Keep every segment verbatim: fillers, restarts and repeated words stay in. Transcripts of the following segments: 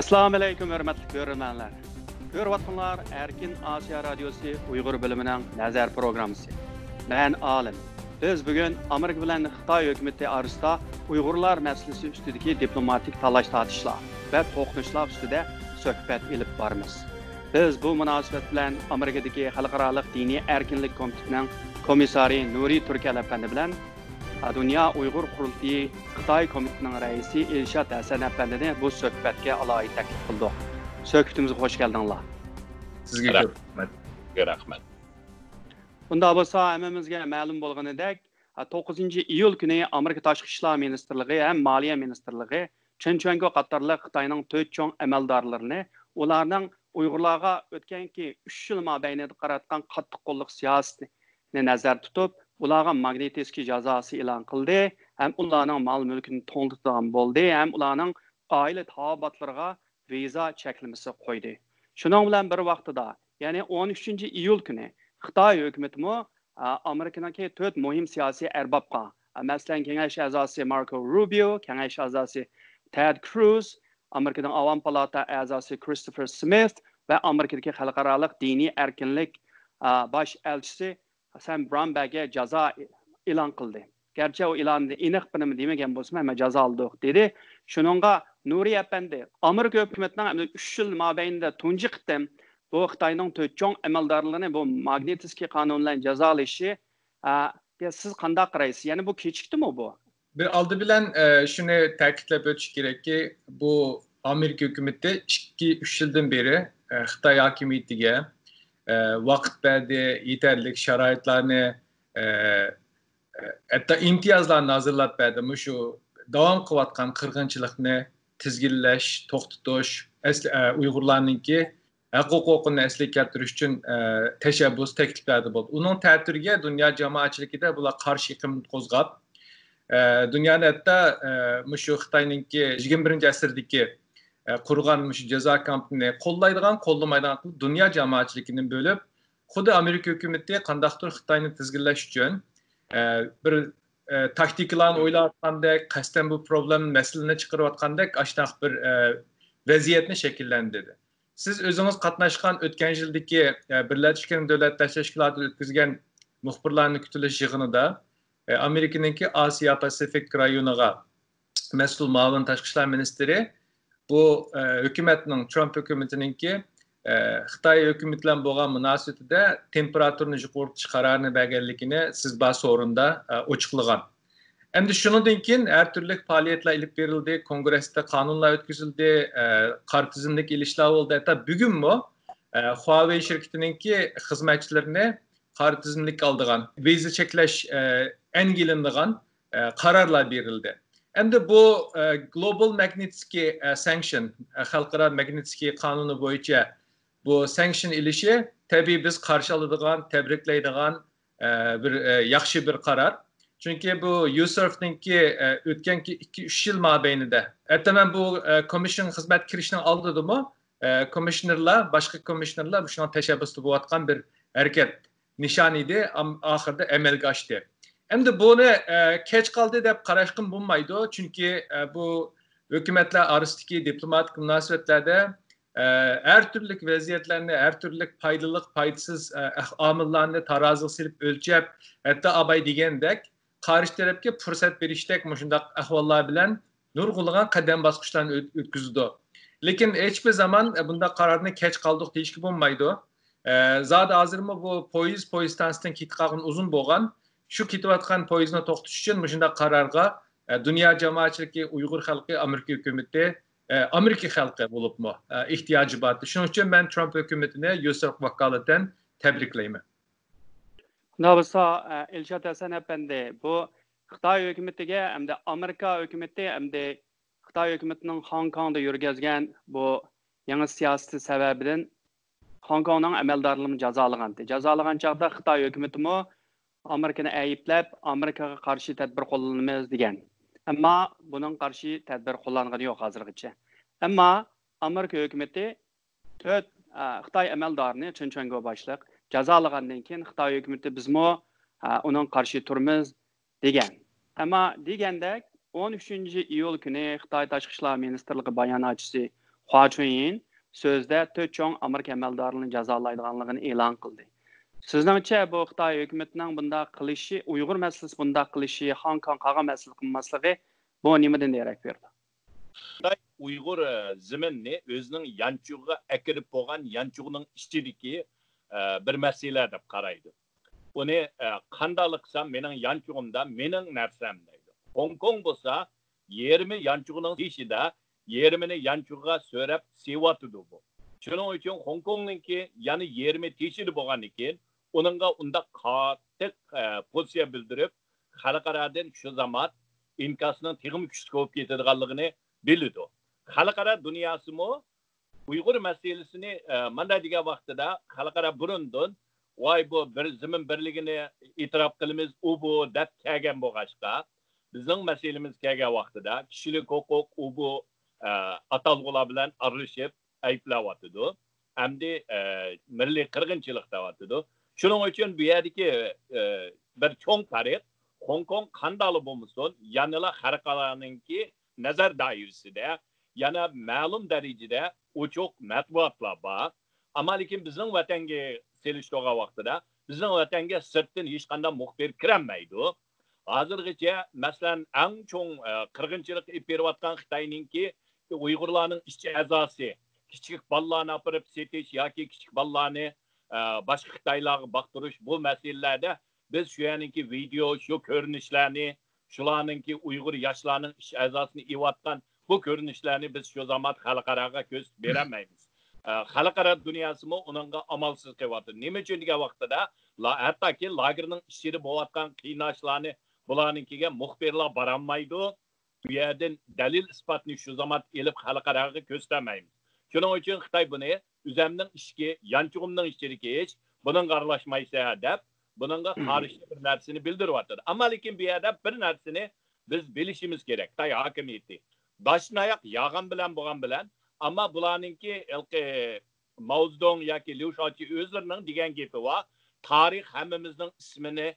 ئەسسالامۇ ئەلەيكۇم، ھۆرمەتلىك كۆرۈرمەنلەر. كۆرۈۋاتقانلار ئەركىن ئاسىيا رادىيوسى ئۇيغۇر بۆلۈمىنىڭ نەزەر پروگراممىسى. مەن ئالىم. بىز بۈگۈن ئامېرىكا بىلەن خىتاي ھۆكۈمىتى ئارىسىدا ئۇيغۇرلار مەسىلىسى ئۈستىدىكى دىپلوماتىك تالاش-تارتىشلار ۋە توقۇنۇشلار ئۈستىدە سۆھبەت ئېلىپ بارىمىز. بىز بۇ مۇناسىۋەت بىلەن ئامېرىكىدىكى خەلقئارالىق دىنىي ئەركىنلىك كومىتېتىنىڭ كومىسسارى نۇرى تۈركەل ئەپەندى بىلەن دۇنيا ئۇيغۇر قۇرۇلتىيى خىتاي كومىتېتىنىڭ رەئىسى ئىلشات ھەسەن ئەپەندىنى بۇ سۆھبەتكە ئالاھىدە تەكلىپ قىلدۇق. سۆھبىتىمىزگە خوش كەلدىڭلار. سىزگە كۆپ رەھمەت. رەھمەت. بۇنداق بولسا، ھەممىمىزگە مەلۇم بولغىنىدەك، توققۇزىنچى ئىيۇل كۈنى ئامېرىكا تاشقى ئىشلار مىنىستىرلىقى ھەم مالىيە مىنىستىرلىقى چېن چۈەنگو قاتارلىق خىتاينىڭ تۆت چوڭ ئەمەلدارلىرىنى، ئۇلارنىڭ ئۇيغۇرلارغا ئۆتكەنكى ئۈچ يىل مابەينىدە قاراتقان قاتتىق قوللۇق سىياسىتىنى نەزەردە تۇتۇپ، ئۇلارغا ماگنىتسكىي جازاسى ئېلان قىلدى ھەم ئۇلارنىڭ مال-مۈلكىنى توڭلىتىدىغان بولدى ھەم ئۇلارنىڭ ئائىلە تاۋابىئاتلىرىغا ۋىزا چەكلىمىسى قويدى. شۇنىڭ بىلەن بىر ۋاقتىدا، يەنى ئون ئۈچىنچى ئىيۇل كۈنى خىتاي ھۆكۈمىتىمۇ، ئا، ئامېرىكىنىڭكى تۆت مۇھىم سىياسىي ئەربابقا، ئا، مەسىلەن، كېڭەش ئەزاسى ماركو روبىيو، كېڭەش ئەزاسى تېد كروز، ئامېرىكىنىڭ ئاۋام پالاتا ئەزاسى كرىستوفېر سمىت ۋە ئامېرىكىدىكى خەلقئارالىق دىنىي ئەركىنلىك، ئا، باش ئەلچىسى سەم برامبەگە جازا ئېلان قىلدى. گەرچە ئۇ ئېلاندا ئېنىق بىر نېمە دېمىگەن بولسىمۇ، ئەمما جازالىدۇق دېدى. شۇنىڭغا نۇرى ئەپەندى، ئامېرىكا ھۆكۈمىتىنىڭ ئەمدى ئۈچ يىل مابەينىدە تۇنجى قېتىم بۇ خىتاينىڭ تۆت چوڭ ئەمەلدارلىرىنى بۇ ماگنىتسكىي قانۇن بىلەن جازالىشى، ئە، سىز قانداق قارايسىز؟ يەنى بۇ كېچىكتىمۇ بۇ؟ بىر ئالدى بىلەن، ئە، شۇنى تەكىتلەپ ئۆتۈش كېرەككى، بۇ ئامېرىكا ھۆكۈمىتى ئىككى، ئۈچ يىلدىن بېرى، ئە، خىتاي ھاكىمىيىتىگە، ئە، ۋاقىت بەردى، يېتەرلىك شارائىتلارنى، ئە، ئە، ھەتتا ئىمتىيازلارنى ھازىرلاپ بەردى. مۇشۇ داۋام قىلىۋاتقان قىرغىنچىلىقنى تىزگىنلەش، توختىتىش، ئەسلى، ئە، ئۇيغۇرلارنىڭكى ھەق ھوقۇقىنى ئەسلىگە كەلتۈرۈش ئۈچۈن، ئە، تەشەببۇس تەكلىپلەردە بولدى. ئۇنىڭ تەتۈرىگە دۇنيا جامائەتچىلىكىدە بۇلار قارشى ئېقىم قوزغاپ، ئە، دۇنيانى ھەتتا، ئە، مۇشۇ خىتاينىڭكى يىگىرمە بىرىنچى ئەسىردىكى، ئە، قۇرغان مۇشۇ جازا كامپىنى قوللايدىغان، قوللىمايدىغان قىلىپ دۇنيا جامائەتچىلىكىنى بۆلۈپ، خۇددى ئامېرىكا ھۆكۈمىتى قانداقتۇر خىتاينى تىزگىنلەش ئۈچۈن، ئە، بىر، ئە، تاكتىكىلارنى ئويلاۋاتقاندەك، قەستەن بۇ پروبلېما، مەسىلىنى چىقىرىۋاتقاندەك ئاشۇنداق بىر، ئە، ۋەزىيەتنى شەكىللەندۈردى. سىز ئۆزىڭىز قاتناشقان ئۆتكەن يىلدىكى، ئە، بىرلەشكەن دۆلەتلەر تەشكىلاتىدا ئۆتكۈزگەن مۇخبىرلارنى كۈتۈۋېلىش يىغىنىدا، ئە، ئامېرىكىنىڭكى ئاسىيا پاسىفىك رايونىغا مەسئۇل مۇئاۋىن تاشقى ئىشلار مىنىستىرى بۇ، ئە، ھۆكۈمەتنىڭ، ترامپ ھۆكۈمىتىنىڭكى، ئە، خىتاي ھۆكۈمىتى بىلەن بولغان مۇناسىۋىتىدە تېمپېراتۇرىنى يۇقىرىتىش قارارىنى بەرگەنلىكىنى سىز بار سورۇندا، ئە، ئوچۇقلىغان. ئەمدى شۇنىڭدىن كېيىن ھەر تۈرلۈك پائالىيەتلەر ئېلىپ بېرىلدى، كونگرېستا قانۇنلار ئۆتكۈزۈلدى، ئە، قارا تىزىملىك ئېلىشلار بولدى. ھەتتا بۈگۈنمۇ، ئە، خۇاۋېي شىركىتىنىڭكى خىزمەتچىلىرىنى قارا تىزىملىككە ئالىدىغان، ۋىزا چەكلەش، ئە، ئەنگە ئېلىنىدىغان، ئە، قارارلار بېرىلدى. ئەمدى بۇ، ئە، گلوبال ماگنىتسكىي، ئە، سانكشن، ئە، خەلقئارا ماگنىتسكىي قانۇنى بويىچە بۇ سانكشن ئېلىشى تەبىئىي بىز قارشى ئالىدىغان، تەبرىكلەيدىغان، ئە، بىر، ئە، ياخشى بىر قارار. چۈنكى بۇ يۇسۇفنىڭكى، ئە، ئۆتكەنكى ئىككى، ئۈچ يىل مابەينىدە، ھەتتا مەن بۇ، ئە، كومىشنغا خىزمەتكە كىرىشنىڭ ئالدىدىمۇ، ئە، كومىشنېرلار، باشقا كومىشنېرلار مۇشۇنىڭ تەشەببۇسىدا بولۇۋاتقان بىر ھەرىكەت نىشان ئىدى، ئام-، ئاخىرىدا ئەمەلگە ئاشتى. ئەمدى بۇنى، ئە، كەچ قالدى دەپ قاراشقىمۇ بولمايدۇ، چۈنكى، ئە، بۇ ھۆكۈمەتلەر ئارىسىدىكى دىپلوماتىك مۇناسىۋەتلەردە، ئە، ھەر تۈرلۈك ۋەزىيەتلەرنى، ھەر تۈرلۈك پايدىلىق، پايدىسىز، ئە، ئەھ-، ئامىللارنى تارازىغا سېلىپ ئۆلچەپ، ھەتتا ئاباي دېگەندەك، قارشى تەرەپكە پۇرسەت بېرىشتەك مۇشۇنداق ئەھۋاللار بىلەن نۇرغۇنلىغان قەدەم باسقۇچلارنى ئۆت-، ئۆتكۈزىدۇ. لېكىن ھېچبىر زامان، ئە، بۇنداق قارارنى كەچ قالدۇق دېيىشكە بولمايدۇ. ئە، زادى ھازىرمۇ بۇ پويىز، پويىز ستانسىسىدىن كېتىپ قالغىنى ئۇزۇن بولغان. شۇ كېتىۋاتقان پويىزنى توختىتىش ئۈچۈن مۇشۇنداق قارارغا، ئە، دۇنيا جامائەتچىلىكى، ئۇيغۇر خەلقى، ئامېرىكا ھۆكۈمىتى، ئە، ئامېرىكا خەلقى بولۇپمۇ، ئە، ئېھتىياجى بار. شۇنىڭ ئۈچۈن مەن ترامپ ھۆكۈمىتىنى يۇسۇف ۋاكالىتەن تەبرىكلەيمەن. شۇنداق بولسا، ئە، ئىلشات ھەسەن ئەپەندى، بۇ خىتاي ھۆكۈمىتىگە ئەمدى ئامېرىكا ھۆكۈمىتى ئەمدى خىتاي ھۆكۈمىتىنىڭ خوڭكوڭدا يۈرگۈزگەن بۇ يېڭى سىياسىتى سەۋەبىدىن خوڭكوڭنىڭ ئەمەلدارلىرىنى جازالىغانتى. جازالىغان چاغدا خىتاي ھۆكۈمىتىمۇ ئامېرىكىنى ئەيىبلەپ، ئامېرىكىغا قارشى تەدبىر قوللىنىمىز دېگەن. ئەمما بۇنىڭ قارشى تەدبىر قوللانغىنى يوق ھازىرغىچە. ئەمما ئامېرىكا ھۆكۈمىتى تۆت، ئە، خىتاي ئەمەلدارىنى، چېن چۈەنگو باشلىق، جازالىغاندىن كېيىن خىتاي ھۆكۈمىتى بىزمۇ، ئە، ئۇنىڭ قارشى تۇرىمىز دېگەن. ئەمما دېگەندەك، ئون ئۈچىنچى ئىيۇل كۈنى خىتاي تاشقى ئىشلار مىنىستىرلىقى باياناتچىسى خۇا چۈنيىن سۆزىدە تۆت چوڭ ئامېرىكا ئەمەلدارلىرىنى جازالايدىغانلىقىنى ئېلان قىلدى. سىزنىڭچە بۇ خىتاي ھۆكۈمىتىنىڭ بۇنداق قىلىشى، ئۇيغۇر مەسىلىسى بۇنداق قىلىشى، خوڭكوڭ قالغان مەسىلە قىلماسلىقى بۇ نېمىدىن دېرەك بېرىدۇ؟ خىتاي ئۇيغۇر زېمىنىنى ئۆزىنىڭ يانچۇقىغا ئەكىرىپ بولغان يانچۇقنىڭ ئىچىدىكى بىر مەسىلە دەپ قارايدۇ. ئۇنى قانداقلا قىلسام مېنىڭ يانچۇقۇمدا مېنىڭ نەرسەم دەيدۇ. خوڭكوڭ بولسا يېرىمى يانچۇقنىڭ تېشىدا، يېرىمىنى يانچۇقىغا سۆرەپ سېۋىۋاتىدۇ بۇ. شۇنىڭ ئۈچۈن خوڭكوڭنىڭكى يەنە يېرىمى تېشىدا بولغاندىكىن ئۇنىڭغا ئۇنداق قاتتىق پوزىتسىيە بىلدۈرۈپ، خەلقئارادىن شۇ زامات ئىنكاسنىڭ تېخىمۇ كۈچلۈك بولۇپ كېتىدىغانلىقىنى بىلىدۇ. خەلقئارا دۇنياسىمۇ ئۇيغۇر مەسىلىسىنى مانداق دېگەن ۋاقتىدا خەلقئارا بۇرۇندىن ۋاي بۇ بىر زېمىن بىرلىكىنى ئېتىراپ قىلىمىز ئۇ بۇ دەپ كەلگەن بولغاچقا، بىزنىڭ مەسىلىمىز كەلگەن ۋاقتىدا كىشىلىك ھوقۇق ئۇ بۇ ئاتالغۇلار بىلەن ئارىلىشىپ ئەيىبلەۋاتىدۇ. ئەمدى مىللىي قىرغىنچىلىق دەۋاتىدۇ. شۇنىڭ ئۈچۈن بۇ يەردىكى بىر چوڭ پەرق، خوڭكوڭ قانداقلا بولمىسۇن يەنىلا خەلقئارانىڭكى نەزەر دائىرىسىدە، يەنە مەلۇم دەرىجىدە ئوچۇق مەتبۇئاتلار بار. ئەمما لېكىن بىزنىڭ ۋەتەنگە سېلىشتۇرغان ۋاقتىدا بىزنىڭ ۋەتەنگە سىرتتىن ھېچقانداق مۇخبىر كىرەلمەيدۇ. ھازىرغىچە مەسىلەن ئەڭ چوڭ قىرغىنچىلىق ئېلىپ بېرىۋاتقان خىتاينىڭكى ئۇيغۇرلارنىڭ ئىچ ئەزاسى، كىچىك بالىلارنى ئاپىرىپ سېتىش ياكى كىچىك بالىلارنى باشقا خىتايلارغا باقتۇرۇش، بۇ مەسىلىلەردە بىز شۇ يەرنىڭكى ۋىدېو، شۇ كۆرۈنۈشلەرنى، شۇلارنىڭكى ئۇيغۇر ياشلارنىڭ ئىچ ئەزاسىنى ئېۋاتقان بۇ كۆرۈنۈشلەرنى بىز شۇ زامات خەلقئاراغا كۆرسىتىپ بېرەلمەيمىز. خەلقئارا دۇنياسىمۇ ئۇنىڭغا ئامالسىز قېلىۋاتىدۇ. نېمە ئۈچۈن دېگەن ۋاقتىدا، لا-، ھەتتاكى لاگېرنىڭ ئىچىدە بولۇۋاتقان قىيناشلارنى بۇلارنىڭكىگە مۇخبىرلار بارالمايدۇ. بۇ يەردىن دەلىل ئىسپاتنى شۇ زامات ئېلىپ خەلقئاراغا كۆرسىتەلمەيمىز. شۇنىڭ ئۈچۈن خىتاي بۇنى ئۆزەمنىڭ ئىشىكى، يانچۇقۇمنىڭ ئىچىدىكى ئىش، بۇنىڭغا ئارىلاشمايسەن دەپ، بۇنىڭغا قارشى بىر نەرسىنى بىلدۈرۈۋاتىدۇ. ئەمما لېكىن بۇ يەردە بىر نەرسىنى بىز بىلىشىمىز كېرەك. خىتاي ھاكىمىيىتى داشناياق ياغان بىلەن بولغان بىلەن، ئەمما بۇلارنىڭكى ھېلىقى ماۋزېدۇڭ ياكى ليۇ شياۋچى ئۆزلىرىنىڭ دېگەن گېپى بار، تارىخ ھەممىمىزنىڭ ئىسمىنى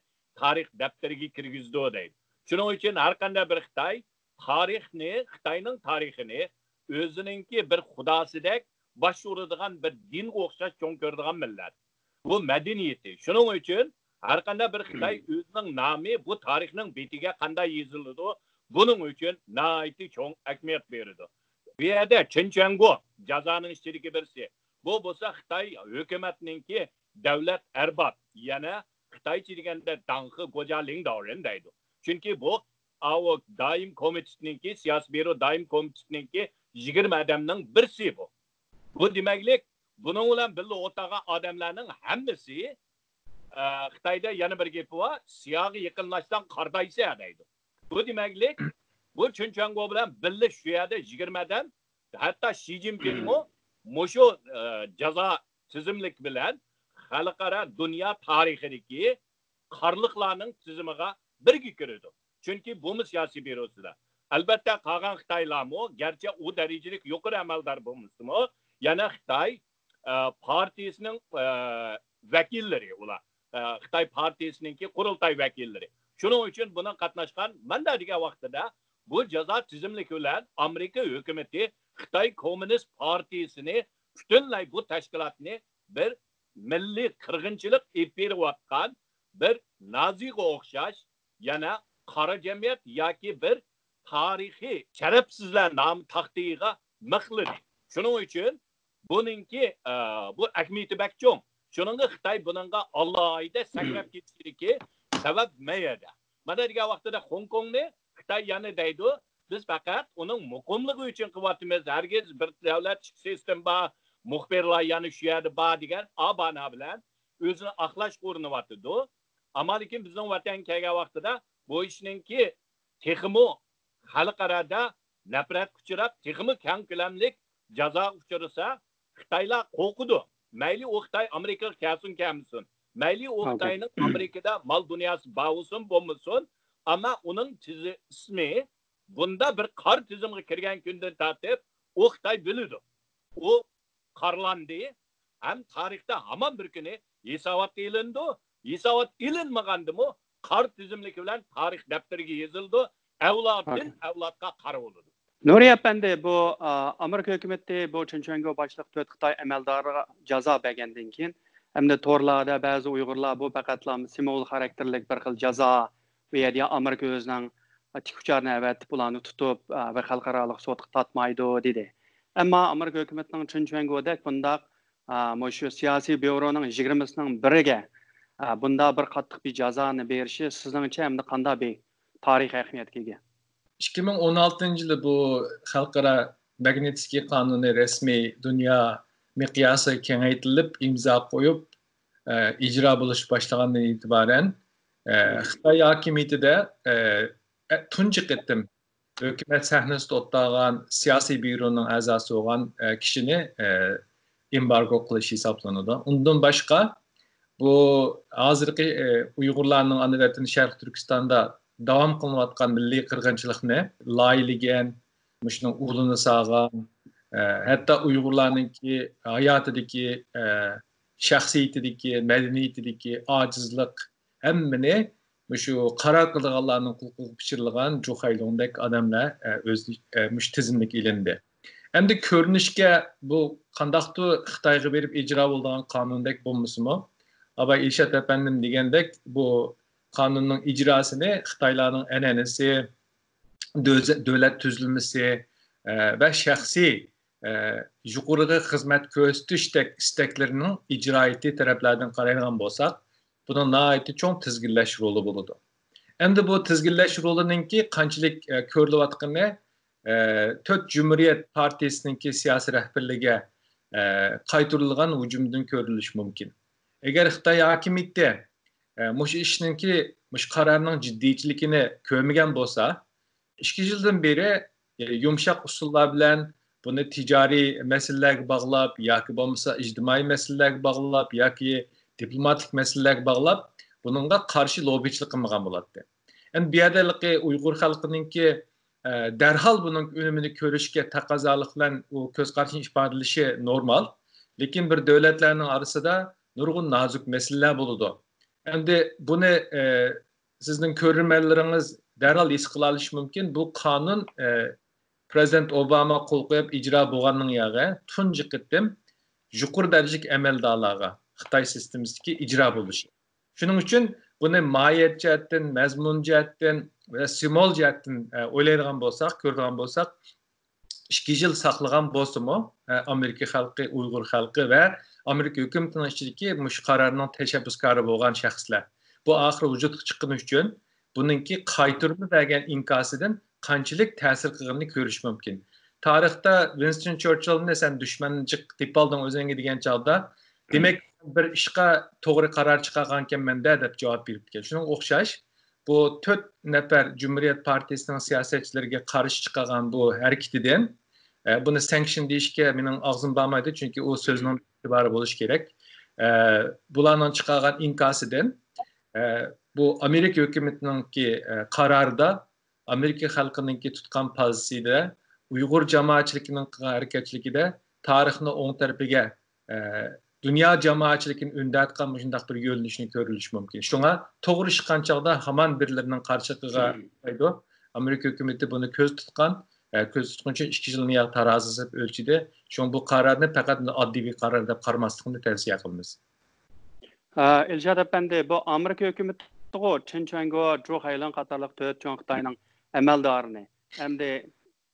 تارىخ دەپتىرىگە كىرگۈزىدۇ دەيدۇ. شۇنىڭ ئۈچۈن ھەر قانداق بىر خىتاي تارىخنى، خىتاينىڭ تارىخىنى ئۆزىنىڭكى بىر خۇداسىدەك باش ئۇرىدىغان بىر دىنغا ئوخشاش چوڭ كۆرىدىغان مىللەت. بۇ مەدەنىيىتى. شۇنىڭ ئۈچۈن ھەر قانداق بىر خىتاي ئۆزىنىڭ نامى بۇ تارىخنىڭ بېتىگە قانداق يېزىلىدۇ، بۇنىڭ ئۈچۈن ناھايىتى چوڭ ئەھمىيەت بېرىدۇ. بۇ يەردە چېن چۈەنگو جازانىڭ ئىچىدىكى بىرسى. بۇ بولسا خىتاي ھۆكۈمەتنىڭكى دۆلەت ئەرباب، يەنە خىتايچە دېگەندە داڭخې گوجيا لىڭداۋرېن دەيدۇ. چۈنكى بۇ ئاۋۇ دائىم كومىتېتنىڭكى، سىياسىي بيۇرو دائىم كومىتېتنىڭكى يىگىرمە ئادەمنىڭ بىرسى بۇ. بۇ دېمەكلىك، بۇنىڭ بىلەن بىللە ئولتۇرغان ئادەملەرنىڭ ھەممىسى، ئە، خىتايدا يەنە بىر گېپى بار، سىياغا يېقىنلاشساڭ قارىدايسەن دەيدۇ. بۇ دېمەكلىك، بۇ چېن چۈەنگو بىلەن بىللە شۇ يەردە يىگىرمە ئادەم، ھەتتا شى جىنپىڭمۇ مۇشۇ، ئە، جازا تىزىملىك بىلەن خەلقئارا دۇنيا تارىخىدىكى قارلىقلارنىڭ تىزىمىغا بىرگە كىرىدۇ. چۈنكى بۇمۇ سىياسىي بيۇروسىدا. ئەلبەتتە، قالغان خىتايلارمۇ، گەرچە ئۇ دەرىجىلىك يۇقىرى ئەمەلدار بولمىسىمۇ، يەنە خىتاي، ئە، پارتىيىسىنىڭ، ئە، ۋەكىللىرى ئۇلار. ئە، خىتاي پارتىيىسىنىڭكى قۇرۇلتاي ۋەكىللىرى. شۇنىڭ ئۈچۈن بۇنىڭ قاتناشقان، مەندە دېگەن ۋاقتىدا، بۇ جازا تىزىملىكى بىلەن ئامېرىكا ھۆكۈمىتى خىتاي كوممۇنىست پارتىيىسىنى پۈتۈنلەي بۇ تەشكىلاتنى بىر مىللىي قىرغىنچىلىق ئېلىپ بېرىۋاتقان بىر نازىغا ئوخشاش، يەنە قارا جەمئىيەت ياكى بىر تارىخىي شەرەپسىزلەر نامى تاختىيىغا مىخلىدى. شۇنىڭ ئۈچۈن بۇنىڭكى، ئە، بۇ ئەھمىيىتى بەك چوڭ. شۇنىڭغا خىتاي بۇنىڭغا ئالاھىدە سەكرەپ كېتىشىدىكى سەۋەب مەيەدە. مانا دېگەن ۋاقتىدا خوڭكوڭنى خىتاي يەنە دەيدۇ، بىز پەقەت ئۇنىڭ مۇقىملىقى ئۈچۈن قىلىۋاتىمىز. ھەرگىز بىر دۆلەت ئىچكى سىستېما بار، مۇخبىرلار يەنە شۇ يەردە بار دېگەن ئا بانا بىلەن ئۆزىنى ئاقلاشقا ئۇرۇنۇۋاتىدۇ. ئەمما لېكىن بىزنىڭ ۋەتەنگە كەلگەن ۋاقتىدا بۇ ئىشنىڭكى تېخىمۇ خەلقئارادا نەپرەتكە ئۇچراپ، تېخىمۇ كەڭ كۆلەملىك جازاغا ئۇچرىسا، خىتايلار قورقىدۇ. مەيلى ئۇ خىتاي ئامېرىكىغا كەلسۇن كەلمىسۇن، مەيلى ئۇ خىتاينىڭ ئامېرىكىدا مال دۇنياسى بار بولسۇن بولمىسۇن، ئەمما ئۇنىڭ تىزى-، ئىسمى بۇندا بىر قارا تىزىمغا كىرگەن كۈندىن تارتىپ ئۇ خىتاي بىلىدۇ. ئۇ قارىلاندى ھەم تارىختا ھامان بىر كۈنى ھېساباتقا ئېلىنىدۇ. ھېسابات ئېلىنمىغاندىمۇ قارا تىزىملىكى بىلەن تارىخ دەپتىرىگە يېزىلىدۇ. ئەۋلادتىن ئەۋلادقا قارا بولىدۇ. نۇرى ئەپەندى، بۇ ئامېرىكا ھۆكۈمىتى بۇ چېن چۈەنگو باشلىق تۆت خىتاي ئەمەلدارىغا جازا بەرگەندىن كېيىن، ئەمدى تورلاردا بەزى ئۇيغۇرلار بۇ پەقەتلا سىمۋول خاراكتېرلىك بىر خىل جازا، بۇ يەردە ئامېرىكا ئۆزىنىڭ تىكۇچارنى ئەۋەتىپ، ئۇلارنى تۇتۇپ ۋە خەلقئارالىق سوتقا تارتمايدۇ، دېدى. ئەمما ئامېرىكا ھۆكۈمىتىنىڭ چېن چۈەنگودەك بۇنداق مۇشۇ سىياسىي بيۇرونىڭ يىگىرمىسىنىڭ بىرىگە بۇنداق بىر قاتتىق بىر جازانى بېرىشى سىزنىڭچە ئەمدى قانداق بىر تارىخىي ئەھمىيەتكە ئىگە؟ ئىككى مىڭ ئون ئالتىنچى يىلى بۇ خەلقئارا ماگنىتسكىي قانۇنى رەسمىي دۇنيا مىقياسىغا كېڭەيتىلىپ ئىمزا قويۇپ، ئىجرا بولۇش باشلىغاندىن ئېتىبارەن، خىتاي ھاكىمىيىتىدە تۇنجى قېتىم ھۆكۈمەت سەھنىسىدە ئولتۇرغان سىياسىي بيۇرونىڭ ئەزاسى بولغان كىشىنى ئېمبارگو قىلىش ھېسابلىنىدۇ. ئۇندىن باشقا، بۇ ھازىرقى ئۇيغۇرلارنىڭ ئانا ۋەتىنى شەرقىي تۈركىستاندا داۋام قىلىنىۋاتقان مىللىي قىرغىنچىلىقنى لايىھىلىگەن، مۇشۇنىڭ ئۇلىنى سالغان، ھەتتا ئۇيغۇرلارنىڭكى ھاياتىدىكى، شەخسىيىتىدىكى، مەدەنىيىتىدىكى ئاجىزلىق، ھەممىنى مۇشۇ قارار قىلىدىغانلارنىڭ قۇلىقىغا پىچىرلىغان جۇ خەيلۇڭدەك ئادەملەر ئۆز مۇشۇ تىزىملىككە ئېلىندى. ئەمدى كۆرۈنۈشكە بۇ قانداقتۇر خىتايغا بېرىپ ئىجرا بولىدىغان قانۇندەك بولمىسىمۇ، ئاباي ئىلشات ئەپەندىم دېگەندەك، بۇ قانۇننىڭ ئىجراسىنى خىتايلارنىڭ ئەنئەنىسى، دۆلەت تۈزۈلمىسى ۋە شەخسىي يۇقىرىقى خىزمەت كۆرسىتىشتەك ئىستەكلىرىنىڭ ئىجرائىيىتى تەرەپلەردىن قارايدىغان بولساق، بۇنىڭ ناھايىتى چوڭ تىزگىنلەش رولى بولىدۇ. ئەمدى بۇ تىزگىنلەش رولىنىڭكى قانچىلىك كۆرۈلۈۋاتقىنى تۆت جۇمھۇرىيەت پارتىيىسىنىڭكى سىياسىي رەھبەرلىكىگە قايتۇرۇلغان ھۇجۇمدىن كۆرۈلۈشى مۇمكىن. ئەگەر خىتاي ھاكىمىيىتى مۇشۇ ئىشنىڭكى، مۇشۇ قارارنىڭ جىددىيچىلىكىنى كۆرمىگەن بولسا، ئىككى يىلدىن بېرى يۇمشاق ئۇسۇللار بىلەن بۇنى تىجارىي مەسىلىلەرگە باغلاپ ياكى بولمىسا ئىجتىمائىي مەسىلىلەرگە باغلاپ ياكى دىپلوماتىك مەسىلىلەرگە باغلاپ بۇنىڭغا قارشى لوببىچىلىق قىلمىغان بولاتتى. ئەمدى بۇ يەردە ئۇيغۇر خەلقىنىڭكى دەرھال بۇنىڭ ئۈنۈمىنى كۆرۈشكە تەقەززالىق بىلەن ئۇ كۆز قارىشىنى ئىپادىلىشى نورمال. لېكىن بىر دۆلەتلەرنىڭ ئارىسىدا نۇرغۇن نازۇك مەسىلىلەر بولىدۇ. ئەمدى بۇنى سىزنىڭ كۆرۈرمەنلىرىڭىز دەرھال ھېس قىلالىشى مۇمكىن. بۇ قانۇن پرېزىدېنت ئوباما قول قويۇپ ئىجرا بولغاندىن ياغى تۇنجى قېتىم يۇقىرى دەرىجىلىك ئەمەلدارلارغا خىتاي سىستېمىسىدىكى ئىجرا بولۇشى. شۇنىڭ ئۈچۈن بۇنى ماھىيەت جەھەتتىن، مەزمۇن جەھەتتىن ۋە سىمۋول جەھەتتىن ئويلايدىغان بولساق، كۆرىدىغان بولساق، ئىككى يىل ساقلىغان بولسىمۇ، ئامېرىكا خەلقى، ئۇيغۇر خەلقى ۋە ئامېرىكا ھۆكۈمىتىنىڭ ئىچىدىكى مۇشۇ قارارنىڭ تەشەببۇسكارى بولغان شەخسلەر بۇ ئاخىرى ۋۇجۇدقا چىققىنى ئۈچۈن بۇنىڭكى قايتۇرما بەرگەن ئىنكاسىدىن قانچىلىك تەسىر قىلغىنىنى كۆرۈش مۇمكىن. تارىختا ۋىنستون چېرچىلنى سەن دۈشمەننى جىق دېپالدىڭ ئۆزۈڭگە دېگەن چاغدا، دېمەك، بىر ئىشقا توغرا قارار چىقارغانكەنمەن-دە دەپ جاۋاب بېرىپتىكەن. شۇنىڭغا ئوخشاش، بۇ تۆت نەپەر جۇمھۇرىيەت پارتىيىسىنىڭ سىياسەتچىلىرىگە قارشى چىقارغان بۇ ھەرىكىتىدىن، ئە، بۇنى سانكشن دېيىشكە مېنىڭ ئاغزىم بارمايدۇ، چۈنكى ئۇ سۆزنىڭ ئېتىبارى بولۇشى كېرەك. ئە، بۇلارنىڭ چىقارغان ئىنكاسىدىن، ئە، بۇ ئامېرىكا ھۆكۈمىتىنىڭكى، ئە، قارارىدا ئامېرىكا خەلقىنىڭكى تۇتقان پوزىتسىيىدە، ئۇيغۇر جامائەتچىلىكىنىڭ قىلغان ھەرىكەتچىلىكىدە تارىخنىڭ ئوڭ تەرىپىگە، ئە، دۇنيا جامائەتچىلىكىنى ئۈندەۋاتقان مۇشۇنداق بىر يۆنىلىشنى كۆرۈلۈشى مۇمكىن. شۇڭا توغرا ئىش قىلغان چاغدا ھامان بىرلىرىنىڭ قارشىلىقىغا ئۇچرايدۇ. ئامېرىكا ھۆكۈمىتى بۇنى كۆزدە تۇتقان، ئە، كۆزدە تۇتقىنى ئۈچۈن ئىككى يىلنى ياغ تارازىسى دەپ ئۆلچىدى. شۇڭا بۇ قارارنى پەقەت ئاددىي بىر قارار دەپ قارىماسلىقنى تەۋسىيە قىلىمىز. ئىلشات ئەپەندى، بۇ ئامېرىكا ھۆكۈمىتىغۇ چېن چۈەنگو، جۇ خەيلۇڭ قاتارلىق تۆت چوڭ خىتاينىڭ ئەمەلدارىنى ئەمدى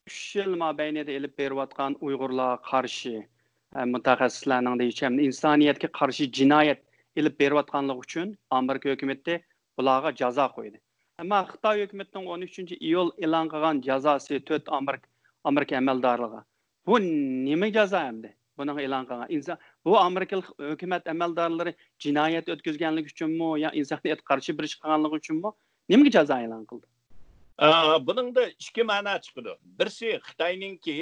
ئۈچ يىل مابەينىدە ئېلىپ بېرىۋاتقان ئۇيغۇرلارغا قارشى، ئە، مۇتەخەسسىسلەرنىڭ دېيىشىچە، ئىنسانىيەتكە قارشى جىنايەت ئېلىپ بېرىۋاتقانلىقى ئۈچۈن ئامېرىكا ھۆكۈمىتى بۇلارغا جازا قويدى. ئەمما خىتاي ھۆكۈمىتىنىڭ ئون ئۈچىنچى ئىيۇل ئېلان قىلغان جازاسى تۆت ئامېرىكا، ئامېرىكا ئەمەلدارلىرىغا. بۇ نېمە جازا ئەمدى؟ بۇنىڭغا ئېلان قىلغان ئىنسان، بۇ ئامېرىكا ھۆكۈمەت ئەمەلدارلىرى جىنايەت ئۆتكۈزگەنلىكى ئۈچۈنمۇ يا ئىنسانىيەتكە قارشى بىر ئىش قىلغانلىقى ئۈچۈنمۇ نېمىگە جازا ئېلان قىلدى؟ ئا، بۇنىڭدا ئىككى مەنا چىقىدۇ. بىرسى خىتاينىڭكى،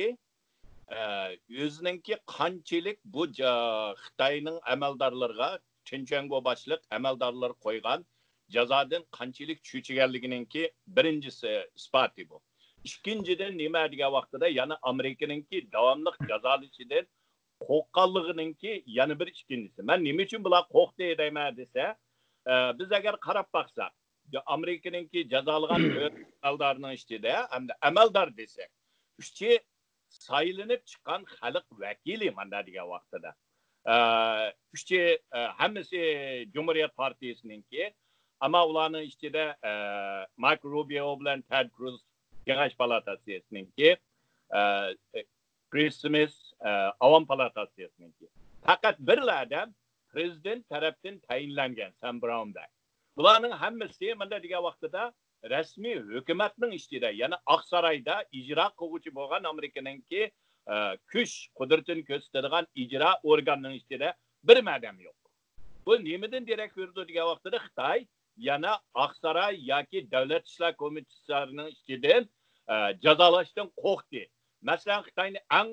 ئە، ئۆزىنىڭكى قانچىلىك بۇ جا-، خىتاينىڭ ئەمەلدارلىرىغا، چېن چۈەنگو باشلىق ئەمەلدارلىرى قويغان جازادىن قانچىلىك چۆچۈگەنلىكىنىڭكى بىرىنچىسى ئىسپاتى بۇ. ئىككىنچىدىن، نېمە دېگەن ۋاقتىدا يەنە ئامېرىكىنىڭكى داۋاملىق جازالىشىدىن قورققانلىقىنىڭكى يەنە بىر ئىككىنچىسى. مەن نېمە ئۈچۈن بۇلار قورقتى دەيمەن دېسە، ئە، بىز ئەگەر قاراپ باقساق، ئامېرىكىنىڭكى جازالىغان تۆت ئەمەلدارنىڭ ئىچىدە، ھەمدە ئەمەلدار دېسەك، ئۈچى سايلىنىپ چىققان خەلق ۋەكىلى ماندا دېگەن ۋاقتىدا. ئە، ئۈچى، ئە، ھەممىسى جۇمھۇرىيەت پارتىيىسىنىڭكى. ئەمما ئۇلارنىڭ ئىچىدە، ئە، ماركو روبىيو بىلەن تېد كروز كېڭەش پالاتاسىنىڭكى، ئە، كرىس سمىس، ئە، ئاۋام پالاتاسىنىڭكى. پەقەت بىرلا ئادەم پرېزىدېنت تەرەپتىن تەيىنلەنگەن، سەم براون بەك. بۇلارنىڭ ھەممىسى ماندا دېگەن ۋاقتىدا رەسمىي ھۆكۈمەتنىڭ ئىچىدە، يەنى ئاقسارايدا ئىجرا قىلغۇچى بولغان ئامېرىكىنىڭكى، ئە، كۈچ قۇدرىتىنى كۆرسىتىدىغان ئىجرا ئورگاننىڭ ئىچىدە بىرمۇ ئادەم يوق. بۇ نېمىدىن دېرەك بېرىدۇ دېگەن ۋاقتىدا خىتاي يەنە ئاقساراي ياكى دۆلەت ئىشلار كومىتېتلىرىنىڭ ئىچىدىن، ئە، جازالاشتىن قورقتى. مەسىلەن، خىتاينى ئەڭ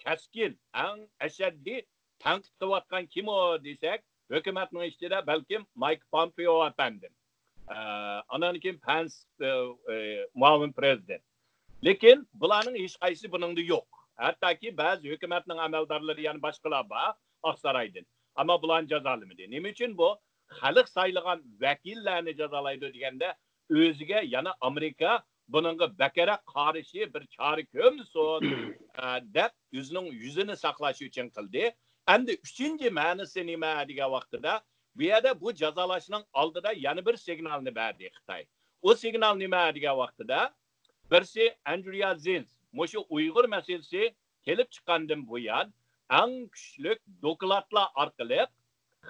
كەسكىن، ئەڭ ئەشەددىي تەنقىد قىلىۋاتقان كىم ئۇ دېسەك، ھۆكۈمەتنىڭ ئىچىدە بەلكىم مايك پومپېئو ئەپەندىم. ئە، ئانان كېيىن پەنس، ئە، ئە، مۇئاۋىن پرېزىدېنت. لېكىن بۇلارنىڭ ھېچقايسىسى بۇنىڭدا يوق. ھەتتاكى بەزى ھۆكۈمەتنىڭ ئەمەلدارلىرى يەنە باشقىلار بار، ئاقسارايدىن. ئەمما بۇلارنى جازالىمىدى. نېمە ئۈچۈن بۇ خەلق سايلىغان ۋەكىللەرنى جازالايدۇ دېگەندە، ئۆزىگە يەنە ئامېرىكا بۇنىڭغا بەكرەك قارشى بىر چارە كۆرمىسۇن، ئە، دەپ ئۆزىنىڭ يۈزىنى ساقلاش ئۈچۈن قىلدى. ئەمدى ئۈچىنچى مەنىسى نېمە دېگەن ۋاقتىدا، بۇ يەردە بۇ جازالاشنىڭ ئالدىدا يەنە بىر سىگنالنى بەردى خىتاي. ئۇ سىگنال نېمە دېگەن ۋاقتىدا، بىرسى ئەندرىيا زىنز، مۇشۇ ئۇيغۇر مەسىلىسى كېلىپ چىققاندىن بۇيان، ئەڭ كۈچلۈك دوكلاتلار ئارقىلىق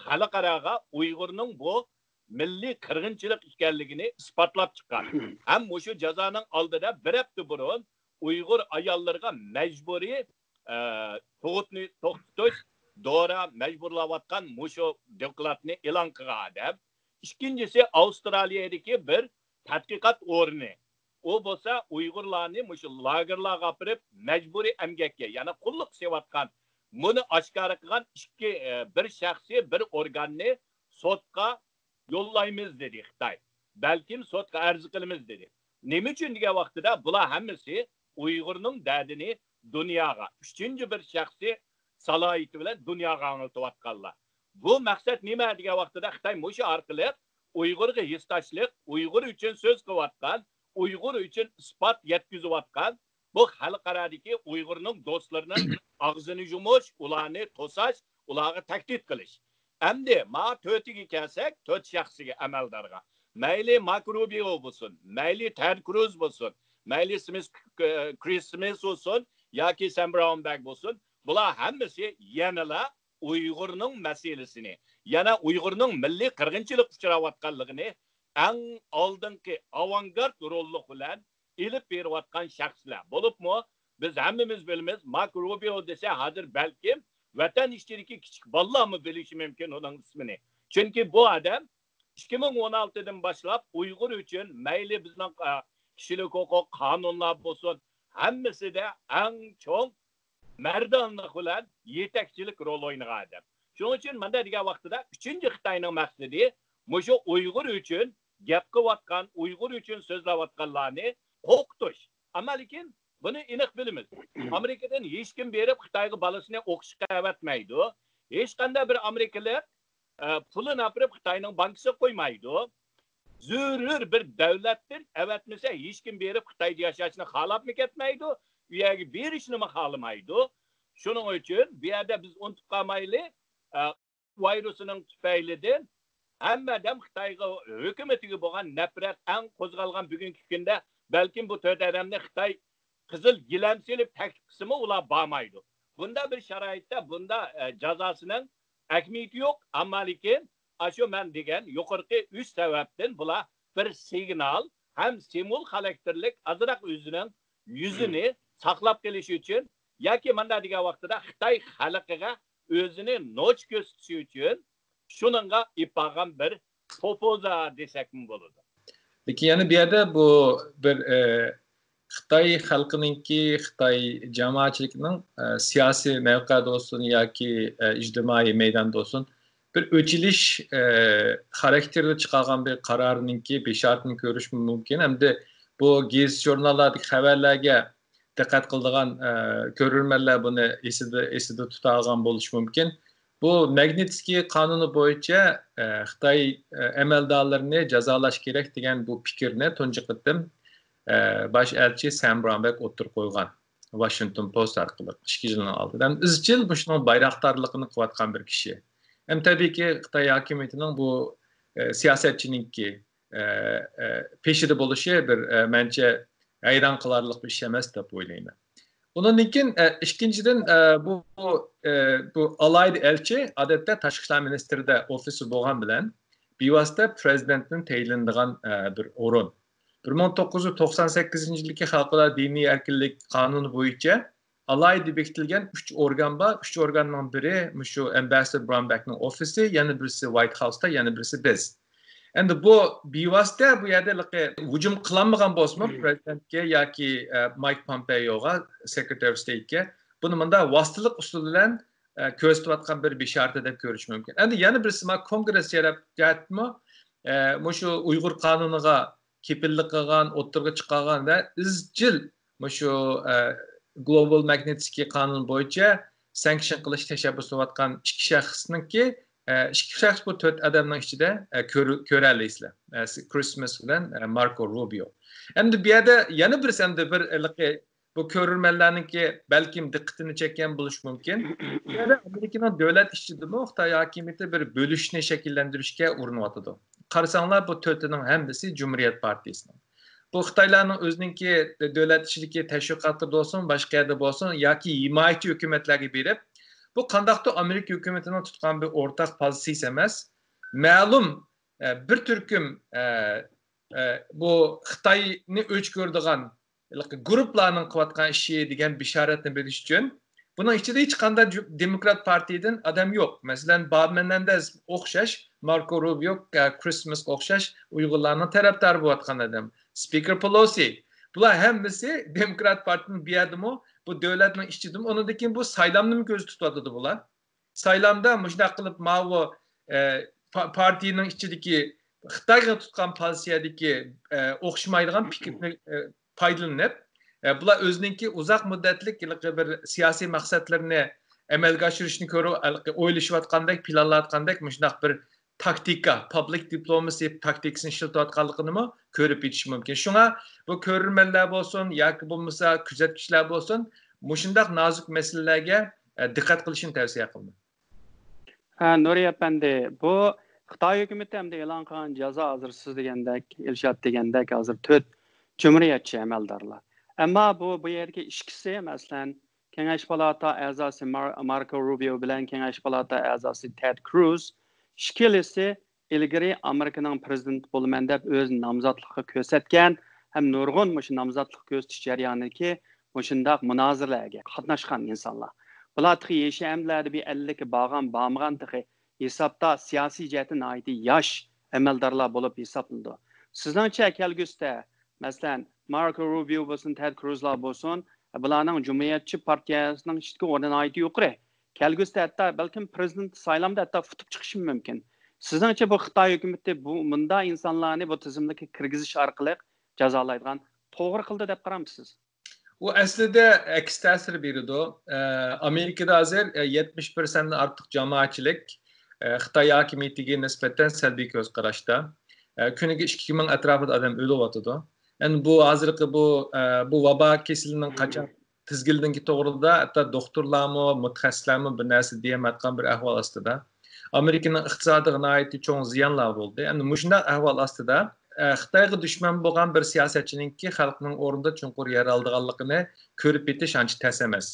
خەلقئاراغا ئۇيغۇرنىڭ بۇ مىللىي قىرغىنچىلىق ئىكەنلىكىنى ئىسپاتلاپ چىققان. ھەم مۇشۇ جازانىڭ ئالدىدا بىر ھەپتە بۇرۇن ئۇيغۇر ئاياللىرىغا مەجبۇرىي، ئە، تۇغۇتنى توختىتىش، دورا مەجبۇرلاۋاتقان مۇشۇ دوكلاتنى ئېلان قىلغان ئادەم. ئىككىنچىسى، ئاۋسترالىيەدىكى بىر تەتقىقات ئورنى. ئۇ بولسا ئۇيغۇرلارنى مۇشۇ لاگېرلارغا ئاپىرىپ، مەجبۇرىي ئەمگەككە، يەنى قۇللۇق قىلىۋاتقان، بۇنى ئاشكارا قىلغان ئىككى، ئە، بىر شەخسى، بىر ئورگاننى سوتقا يوللايمىز دېدى خىتاي. بەلكىم سوتقا ئەرز قىلىمىز دېدى. نېمە ئۈچۈن دېگەن ۋاقتىدا بۇلار ھەممىسى ئۇيغۇرنىڭ دەردىنى دۇنياغا، ئۈچىنچى بىر شەخسى سالاھىيىتى بىلەن دۇنياغا ئاڭلىتىۋاتقانلار. بۇ مەقسەت نېمە دېگەن ۋاقتىدا خىتاي مۇشۇ ئارقىلىق ئۇيغۇرغا ھېسداشلىق، ئۇيغۇر ئۈچۈن سۆز قىلىۋاتقان، ئۇيغۇر ئۈچۈن ئىسپات يەتكۈزۈۋاتقان بۇ خەلقئارادىكى ئۇيغۇرنىڭ دوستلىرىنىڭ ئاغزىنى يۇمۇش، ئۇلارنى توساش، ئۇلارغا تەھدىت قىلىش. ئەمدى ما تۆتىگە كەلسەك، تۆت شەخسىگە، ئەمەلدارغا. مەيلى ماركو روبىيو بولسۇن، مەيلى تېد كروز بولسۇن، مەيلى سمىس، كرىس سمىس بولسۇن ياكى سەم براون بەگ بولسۇن، بۇلار ھەممىسى يەنىلا ئۇيغۇرنىڭ مەسىلىسىنى، يەنە ئۇيغۇرنىڭ مىللىي قىرغىنچىلىققا ئۇچراۋاتقانلىقىنى ئەڭ ئالدىنقى ئاۋانگارد روللۇق بىلەن ئېلىپ بېرىۋاتقان شەخسلەر. بولۇپمۇ بىز ھەممىمىز بىلىمىز، ماركو روبىيو دېسە ھازىر بەلكىم ۋەتەن ئىچىدىكى كىچىك بالىلارمۇ بىلىشى مۇمكىن ئۇنىڭ ئىسمىنى. چۈنكى بۇ ئادەم ئىككى مىڭ ئون ئالتىدىن باشلاپ ئۇيغۇر ئۈچۈن مەيلى بىزنىڭ، ئە، كىشىلىك ھوقۇق قانۇنلار بولسۇن، ھەممىسىدە ئەڭ چوڭ مەردانلىق بىلەن يېتەكچىلىك رول ئوينىغان ئادەم. شۇنىڭ ئۈچۈن مۇنداق دېگەن ۋاقتىدا ئۈچىنچى خىتاينىڭ مەقسىتى مۇشۇ ئۇيغۇر ئۈچۈن گەپ قىلىۋاتقان، ئۇيغۇر ئۈچۈن سۆزلەۋاتقانلارنى قورقۇتۇش. ئەمما لېكىن بۇنى ئېنىق بىلىمىز. ئامېرىكىدىن ھېچكىم بېرىپ خىتايغا بالىسىنى ئوقۇشقا ئەۋەتمەيدۇ. ھېچقانداق بىر ئامېرىكىلىق، ئە، پۇلىنى ئاپىرىپ خىتاينىڭ بانكىسىغا قويمايدۇ. زۆرۈر بىر دۆلەتتىن ئەۋەتمىسە، ھېچكىم بېرىپ خىتايدا ياشاشنى خالاپمۇ كەتمەيدۇ، ئۇ يەرگە بېرىشنىمۇ خالىمايدۇ. شۇنىڭ ئۈچۈن بۇ يەردە بىز ئۇنتۇپ قالمايلى، ئە، ۋىرۇسىنىڭ تۈپەيلىدىن ھەممە ئادەم خىتايغا، ھۆكۈمىتىگە بولغان نەپرەت ئەڭ قوزغالغان بۈگۈنكى كۈندە، بەلكىم بۇ تۆت ئادەمنى خىتاي قىزىل گىلەم سېلىپ تەكلىپ قىلسىمۇ ئۇلار بارمايدۇ. بۇنداق بىر شارائىتتا بۇنداق، ئە، جازاسىنىڭ ئەھمىيىتى يوق. ئەمما لېكىن ئاشۇ مەن دېگەن يۇقىرىقى ئۈچ سەۋەبتىن بۇلار بىر سىگنال ھەم سىمۋول خاراكتېرلىك ئازراق ئۆزىنىڭ يۈزىنى ساقلاپ قېلىش ئۈچۈن ياكى مانداق دېگەن ۋاقتىدا خىتاي خەلقىگە ئۆزىنى نوچ كۆرسىتىش ئۈچۈن شۇنىڭغا ئېلىپ بارغان بىر پوپوزا دېسەكمۇ بولىدۇ. لېكىن يەنە بۇ يەردە بۇ بىر، ئە، خىتاي خەلقىنىڭكى، خىتاي جامائەتچىلىكىنىڭ، ئە، سىياسىي مەۋقەدە بولسۇن ياكى، ئە، ئىجتىمائىي مەيداندا بولسۇن، بىر ئۆچ ئېلىش، ئە، خاراكتېرىدە چىقارغان بىر قارارنىڭكى بېشارىتىنى كۆرۈشمۇ مۇمكىن. ئەمدى بۇ گېزىت ژۇرناللاردىكى خەۋەرلەرگە دىققەت قىلىدىغان، ئە، كۆرۈرمەنلەر بۇنى ئېسىدە، ئېسىدە تۇتالىغان بولۇشى مۇمكىن. بۇ ماگنىتسكىي قانۇنى بويىچە، ئە، خىتاي، ئە، ئەمەلدارلىرىنى جازالاش كېرەك دېگەن بۇ پىكىرنى تۇنجى قېتىم، ئە، باش ئەلچى سام براون بەك ئوتتۇرىغا قويغان. ۋاشىنگتون پوست ئارقىلىق ئىككى يىلنىڭ ئالدىدا. ھەم ئىزچىل مۇشۇنىڭ بايراقدارلىقىنى قىلىۋاتقان بىر كىشى. ھەم تەبىئىيكى، خىتاي ھاكىمىيىتىنىڭ بۇ، ئە، سىياسەتچىنىڭكى، ئە، ئە، پېشىدە بولۇشى بىر، ئە، مەنچە ھەيران قالارلىق بىر ئىش ئەمەس دەپ ئويلايمەن. ئۇنىڭدىن كېيىن، ئە، ئىككىنچىدىن، ئە، بۇ، ئە، بۇ ئالاھىدە ئەلچى، ئادەتتە، تاشقى ئىشلار مىنىستىرىدە ئوفىسى بولغان بىلەن، بىۋاسىتە پرېزىدېنتتىن تەيىنلىنىدىغان، ئە، بىر ئورۇن. بىر مىڭ توققۇز يۈز توقسان سەككىزىنچى يىلدىكى خەلقئارا دىنىي ئەركىنلىك قانۇنى بويىچە ئالاھىدە بېكىتىلگەن ئۈچ ئورگان بار. ئۈچ ئورگاننىڭ بىرى مۇشۇ ئەمبەسسادور براون بەكنىڭ ئوفىسى، يەنە بىرسى ۋايت خاۋستا، يەنە بىرسى بىز. ئەمدى بۇ بىۋاسىتە بۇ يەردە ھېلىقى ھۇجۇم قىلالمىغان بولسىمۇ، پرېزىدېنتكە ياكى، ئە، مايك پومپېئوغا، سېكرېتارى ئىستېيتكە، بۇنى مۇنداق ۋاسىتىلىق ئۇسۇل بىلەن، ئە، كۆرسىتىۋاتقان بىر بېشارىتى دەپ كۆرۈش مۇمكىن. ئەمدى يەنە بىرسى، ما، كونگرېس جەرەپ-، جەھەتتىمۇ، ئە، مۇشۇ ئۇيغۇر قانۇنىغا كېپىللىك قىلغان، ئوتتۇرىغا چىقارغان ۋە ئىزچىل مۇشۇ، ئە، گلوبال ماگنىتسكىي قانۇن بويىچە سانكشن قىلىش تەشەببۇسى قىلىۋاتقان ئىككى شەخسنىڭكى، ئە، ئىككى شەخس بۇ تۆت ئادەمنىڭ ئىچىدە، ئە، كۆر-، كۆرەلەيسىلەر. ئە، كرىس سمىس بىلەن، ئە، ماركو روبىيو. ئەمدى بۇ يەردە يەنە بىرسى، ئەمدى بىر ھېلىقى بۇ كۆرۈرمەنلەرنىڭكى بەلكىم دىققىتىنى چەككەن بولۇشى مۇمكىن. بۇ يەردە ئامېرىكىنىڭ دۆلەت ئىچىدىمۇ خىتاي ھاكىمىيىتى بىر بۆلۈشنى شەكىللەندۈرۈشكە ئۇرۇنۇۋاتىدۇ. قارىساڭلار، بۇ تۆتىنىڭ ھەممىسى جۇمھۇرىيەت پارتىيىسىنىڭ. بۇ خىتايلارنىڭ ئۆزىنىڭكى دۆلەت ئىچىدىكى تەشۋىقاتلىرىدا بولسۇن، باشقا يەردە بولسۇن ياكى ھىمايىچى ھۆكۈمەتلەرگە بېرىپ، بۇ قانداقتۇر ئامېرىكا ھۆكۈمىتىنىڭ تۇتقان بىر ئورتاق پوزىتسىيىسى ئەمەس. مەلۇم، ئە، بىر تۈركۈم، ئە، ئە، بۇ خىتاينى ئۆچ كۆرىدىغان ھېلىقى گۇرۇپپىلارنىڭ قىلىۋاتقان ئىشى دېگەن بېشارەتنى بېرىش ئۈچۈن، بۇنىڭ ئىچىدە ھېچقانداق جۇ-، دېموكرات پارتىيىدىن ئادەم يوق. مەسىلەن، باب مېنەندېز ئوخشاش، ماركو روبىيو، ئە، كرىس سمىسقا ئوخشاش ئۇيغۇرلارنىڭ تەرەپدارى بولۇۋاتقان ئادەم. سپىكېر پېلوسى. بۇلار ھەممىسى دېموكرات پارتىيىنىڭ بۇ يەردىمۇ، بۇ دۆلەتنىڭ ئىچىدىمۇ، ئۇنىڭدىن كېيىن بۇ سايلامنىمۇ كۆزدە تۇتۇۋاتىدۇ بۇلار. سايلامدا مۇشۇنداق قىلىپ ماۋۇ، ئە، پا-، پارتىيىنىڭ ئىچىدىكى خىتايغا تۇتقان پوزىتسىيەدىكى، ئە، ئوخشىمايدىغان پىكىرنى، ئە، پايدىلىنىپ، ئە، بۇلار ئۆزىنىڭكى ئۇزاق مۇددەتلىك ھېلىقى بىر سىياسىي مەقسەتلىرىنى ئەمەلگە ئاشۇرۇشنى كۆرۈپ، ھېلىقى ئويلىشىۋاتقاندەك، پىلانلاۋاتقاندەك مۇشۇنداق بىر تاكتىكا، پابلىك دىپلوماسى تاكتىكىسىنى ئىشلىتىۋاتقانلىقىنىمۇ كۆرۈپ يېتىش مۇمكىن. شۇڭا بۇ كۆرۈرمەنلەر بولسۇن ياكى بولمىسا كۆزەتكۈچىلەر بولسۇن، مۇشۇنداق نازۇك مەسىلىلەرگە، ئە، دىققەت قىلىشىنى تەۋسىيە قىلىمەن. ھە، نۇرى ئەپەندى، بۇ خىتاي ھۆكۈمىتى ئەمدى ئېلان قىلغان جازا، ھازىر سىز دېگەندەك، ئىلشات دېگەندەك، ھازىر تۆت جۇمھۇرىيەتچى ئەمەلدارلار. ئەمما بۇ، بۇ يەردىكى ئىككىسى، مەسىلەن، كېڭەش پالاتا ئەزاسى مار-، ماركو روبىيو بىلەن كېڭەش پالاتا ئەزاسى تېد كروز، ئىككىلىسى ئىلگىرى ئامېرىكىنىڭ پىرېزىدېنتى بولىمەن دەپ ئۆزىنى نامزاتلىققا كۆرسەتكەن ھەم نۇرغۇن مۇشۇ نامزاتلىق كۆرسىتىش جەريانىدىكى مۇشۇنداق مۇنازىرىلەرگە قاتناشقان ئىنسانلار. بۇلار تېخى يېشى ئەمدىلەردە بىر ئەللىككە بارغان، بارمىغان تېخى ھېسابتا سىياسىي جەھەتتە ناھايىتى ياش ئەمەلدارلار بولۇپ ھېسابلىنىدۇ. سىزنىڭچە كەلگۈسىدە، مەسىلەن، ماركو روبىيو بولسۇن، تېد كروزلار بولسۇن، بۇلارنىڭ جۇمھۇرىيەتچى پارتىيەسىنىڭ ئىچىدىكى ئورنى ناھايىتى يۇقىرى. كەلگۈسىدە ھەتتا بەلكىم پىرېزىدېنت سايلامدا ھەتتا ئۇتۇپ چىقىشى مۇمكىن. سىزنىڭچە بۇ خىتاي ھۆكۈمىتى بۇ، مۇنداق ئىنسانلارنى بۇ تىزىملىككە كىرگۈزۈش ئارقىلىق جازالايدىغان توغرا قىلدى دەپ قارامسىز؟ ئۇ ئەسلىدە ئەكس تەسىر بېرىدۇ. ئە، ئامېرىكىدا ھازىر، ئە، يەتمىش پىرسەنتتىن ئارتۇق جامائەتچىلىك، ئە، خىتاي ھاكىمىيىتىگە نىسبەتەن سەلبىي كۆز قاراشتا. ئە، كۈنىگە ئىككى مىڭ ئەتراپىدا ئادەم ئۆلۈۋاتىدۇ. ئەمدى بۇ ھازىرقى بۇ، ئە، بۇ ۋابا كېسىلىنىڭ قاچان تىزگىنلىنىشى توغرىلىدا ھەتتا دوختۇرلارمۇ، مۇتەخەسسىسلەرمۇ بىر نەرسە دېيەلمەيدىغان بىر ئەھۋال ئاستىدا. ئامېرىكىنىڭ ئىقتىسادىغا ناھايىتى چوڭ زىيانلار بولدى. ئەمدى مۇشۇنداق ئەھۋال ئاستىدا، ئە، خىتايغا دۈشمەن بولغان بىر سىياسەتچىنىڭكى خەلقنىڭ ئورنىدا چوڭقۇر يەر ئالىدىغانلىقىنى كۆرۈپ يېتىش ئانچە تەس ئەمەس.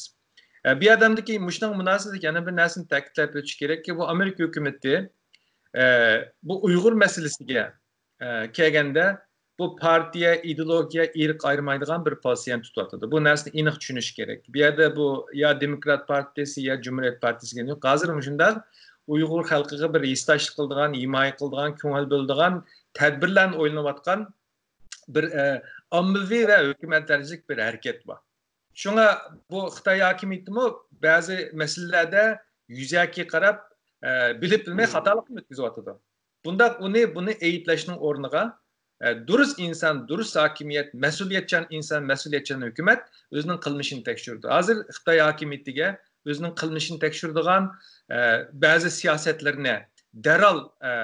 ئە، بۇ يەردىكى مۇشۇنىڭ مۇناسىۋىتىدە يەنە بىر نەرسىنى تەكىتلەپ ئۆتۈش كېرەككى، بۇ ئامېرىكا ھۆكۈمىتى، ئە، بۇ ئۇيغۇر مەسىلىسىگە ئە، كەلگەندە، بۇ پارتىيە، ئىدېئولوگىيە، ئىرق ئايرىمايدىغان بىر پوزىتسىيەنى تۇتۇۋاتىدۇ. بۇ نەرسىنى ئېنىق چۈشىنىش كېرەك. بۇ يەردە بۇ يا دېموكرات پارتىيىسى، يا جۇمھۇرىيەت پارتىيىسى دېگەن يوق. ھازىر مۇشۇنداق ئۇيغۇر خەلقىگە بىر ھېسداشلىق قىلىدىغان، ھىمايە قىلىدىغان، كۆڭۈل بۆلىدىغان تەدبىرلەرنى ئويلىنىۋاتقان بىر، ئە، ئاممىۋى ۋە ھۆكۈمەت دەرىجىلىك بىر ھەرىكەت بار. شۇڭا بۇ خىتاي ھاكىمىيىتىمۇ بەزى مەسىلىلەردە يۈزەكى قاراپ، ئە، بىلىپ بىلمەي خاتالىقنى ئۆتكۈزۈۋاتىدۇ. بۇنداق ئۇنى، بۇنى ئەيىبلەشنىڭ ئورنىغا، ئە، دۇرۇس ئىنسان، دۇرۇس ھاكىمىيەت، مەسئۇلىيەتچان ئىنسان، مەسئۇلىيەتچان ھۆكۈمەت ئۆزىنىڭ قىلمىشىنى تەكشۈرىدۇ. ھازىر خىتاي ھاكىمىيىتىگە ئۆزىنىڭ قىلمىشىنى تەكشۈرىدىغان، ئە، بەزى سىياسەتلىرىنى دەرھال، ئە،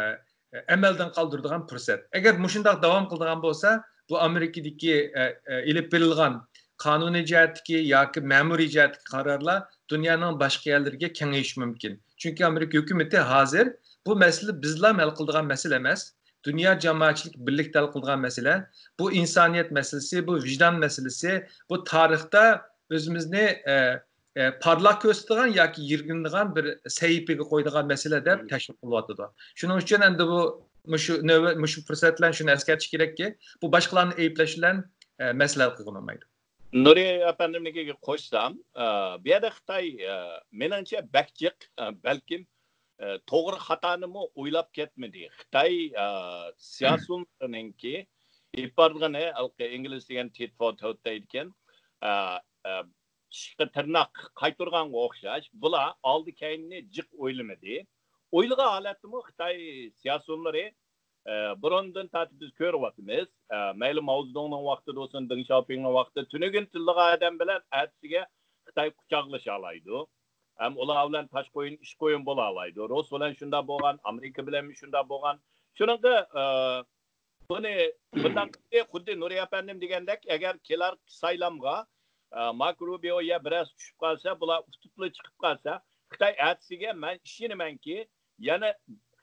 ئەمەلدىن قالدۇرىدىغان پۇرسەت. ئەگەر مۇشۇنداق داۋام قىلىدىغان بولسا، بۇ ئامېرىكىدىكى، ئە، ئە، ئېلىپ بېرىلغان قانۇنىي جەھەتتىكى ياكى مەمۇرىي جەھەتتىكى قارارلار دۇنيانىڭ باشقا يەرلىرىگە كېڭىيىشى مۇمكىن. چۈنكى ئامېرىكا ھۆكۈمىتى ھازىر بۇ مەسىلە بىزلا ھەل قىلىدىغان مەسىلە ئەمەس. دۇنيا جامائەتچىلىك بىرلىكتە ھەل قىلىدىغان مەسىلە. بۇ ئىنسانىيەت مەسىلىسى، بۇ ۋىجدان مەسىلىسى، بۇ تارىختا ئۆزىمىزنى، ئە، ئە، پارلاق كۆرسىتىدىغان ياكى يىرگىنىدىغان بىر سەھىپىگە قويىدىغان مەسىلە دەپ تەشۋىق قىلىۋاتىدۇ. شۇنىڭ ئۈچۈن ئەمدى بۇ، مۇشۇ نۆۋەت، مۇشۇ پۇرسەت بىلەن شۇنى ئەسكەرتىش كېرەككى، بۇ باشقىلارنى ئەيىبلەش بىلەن، ئە، مەسىلە ھەل قىلغىلى بولمايدۇ. نۇرى ئەپەندىمنىڭكىگە قوشسام، ئە، بۇ يەردە خىتاي، ئە، مېنىڭچە بەك جىق، ئە، بەلكىم، ئە، توغرا خاتانىمۇ ئويلاپ كەتمىدى. خىتاي، ئە، سىياسىيونلىرىنىڭكى ئېلىپ بارغىنى، ھېلىقى ئىنگلىز دېگەن تىت فور تەت دەيدىكەن. ئە، ئە، چىشقا تىرناق قايتۇرغانغا ئوخشاش، بۇلار ئالدى كەينىنى جىق ئويلىمىدى. ئويلىغان ھالەتتىمۇ خىتاي سىياسىيونلىرى، ئە، بۇرۇندىن تارتىپ بىز كۆرۈۋاتىمىز. ئە، مەيلى ماۋزېدۇڭنىڭ ۋاقتىدا بولسۇن، دېڭ شياۋپىڭنىڭ ۋاقتىدا، تۈنۈگۈن تىللىغان ئادەم بىلەن ئەتىسىگە خىتاي قۇچاقلىشالايدۇ. ھەم ئۇلار بىلەن تاش قويۇن، ئىش قويۇن بولالايدۇ. رۇس بىلەن شۇنداق بولغان، ئامېرىكا بىلەنمۇ شۇنداق بولغان. شۇنىڭغا، ئە، بۇنى بۇنداق قىلدى، خۇددى نۇرى ئەپەندىم دېگەندەك، ئەگەر كېلەر سايلامغا، ئە، ماركو روبىيو يا بىرەرسى چۈشۈپ قالسا، بۇلار ئۇتۇپلا چىقىپ قالسا، خىتاي ئەتىسىگە مەن ئىشىنىمەنكى، يەنە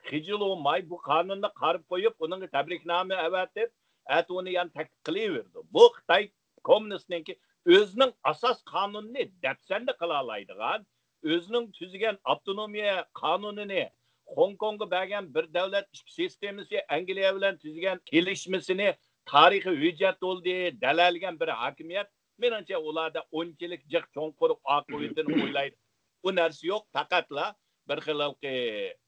خىجىل بولماي بۇ قانۇننى قارىپ قويۇپ، ئۇنىڭغا تەبرىكنامە ئەۋەتىپ، ئەتە ئۇنى يەنە تەكلىپ قىلىۋېرىدۇ. بۇ خىتاي كوممۇنىستنىڭكى ئۆزىنىڭ ئاساس قانۇنىنى دەپسەندە قىلالايدىغان، ئۆزىنىڭ تۈزگەن ئاپتونومىيە قانۇنىنى، خوڭكوڭغا بەرگەن بىر دۆلەت ئىككى سىستېمىسى، ئەنگلىيە بىلەن تۈزگەن كېلىشمىسىنى تارىخىي ھۆججەت بولدى دەلەلىگەن بىر ھاكىمىيەت، مېنىڭچە، ئۇلاردا ئۇنچىلىك جىق چوڭقۇر ئاقىۋىتىنى ئويلايدۇ. بۇ نەرسە يوق، پەقەتلا بىر خىل ھېلىقى،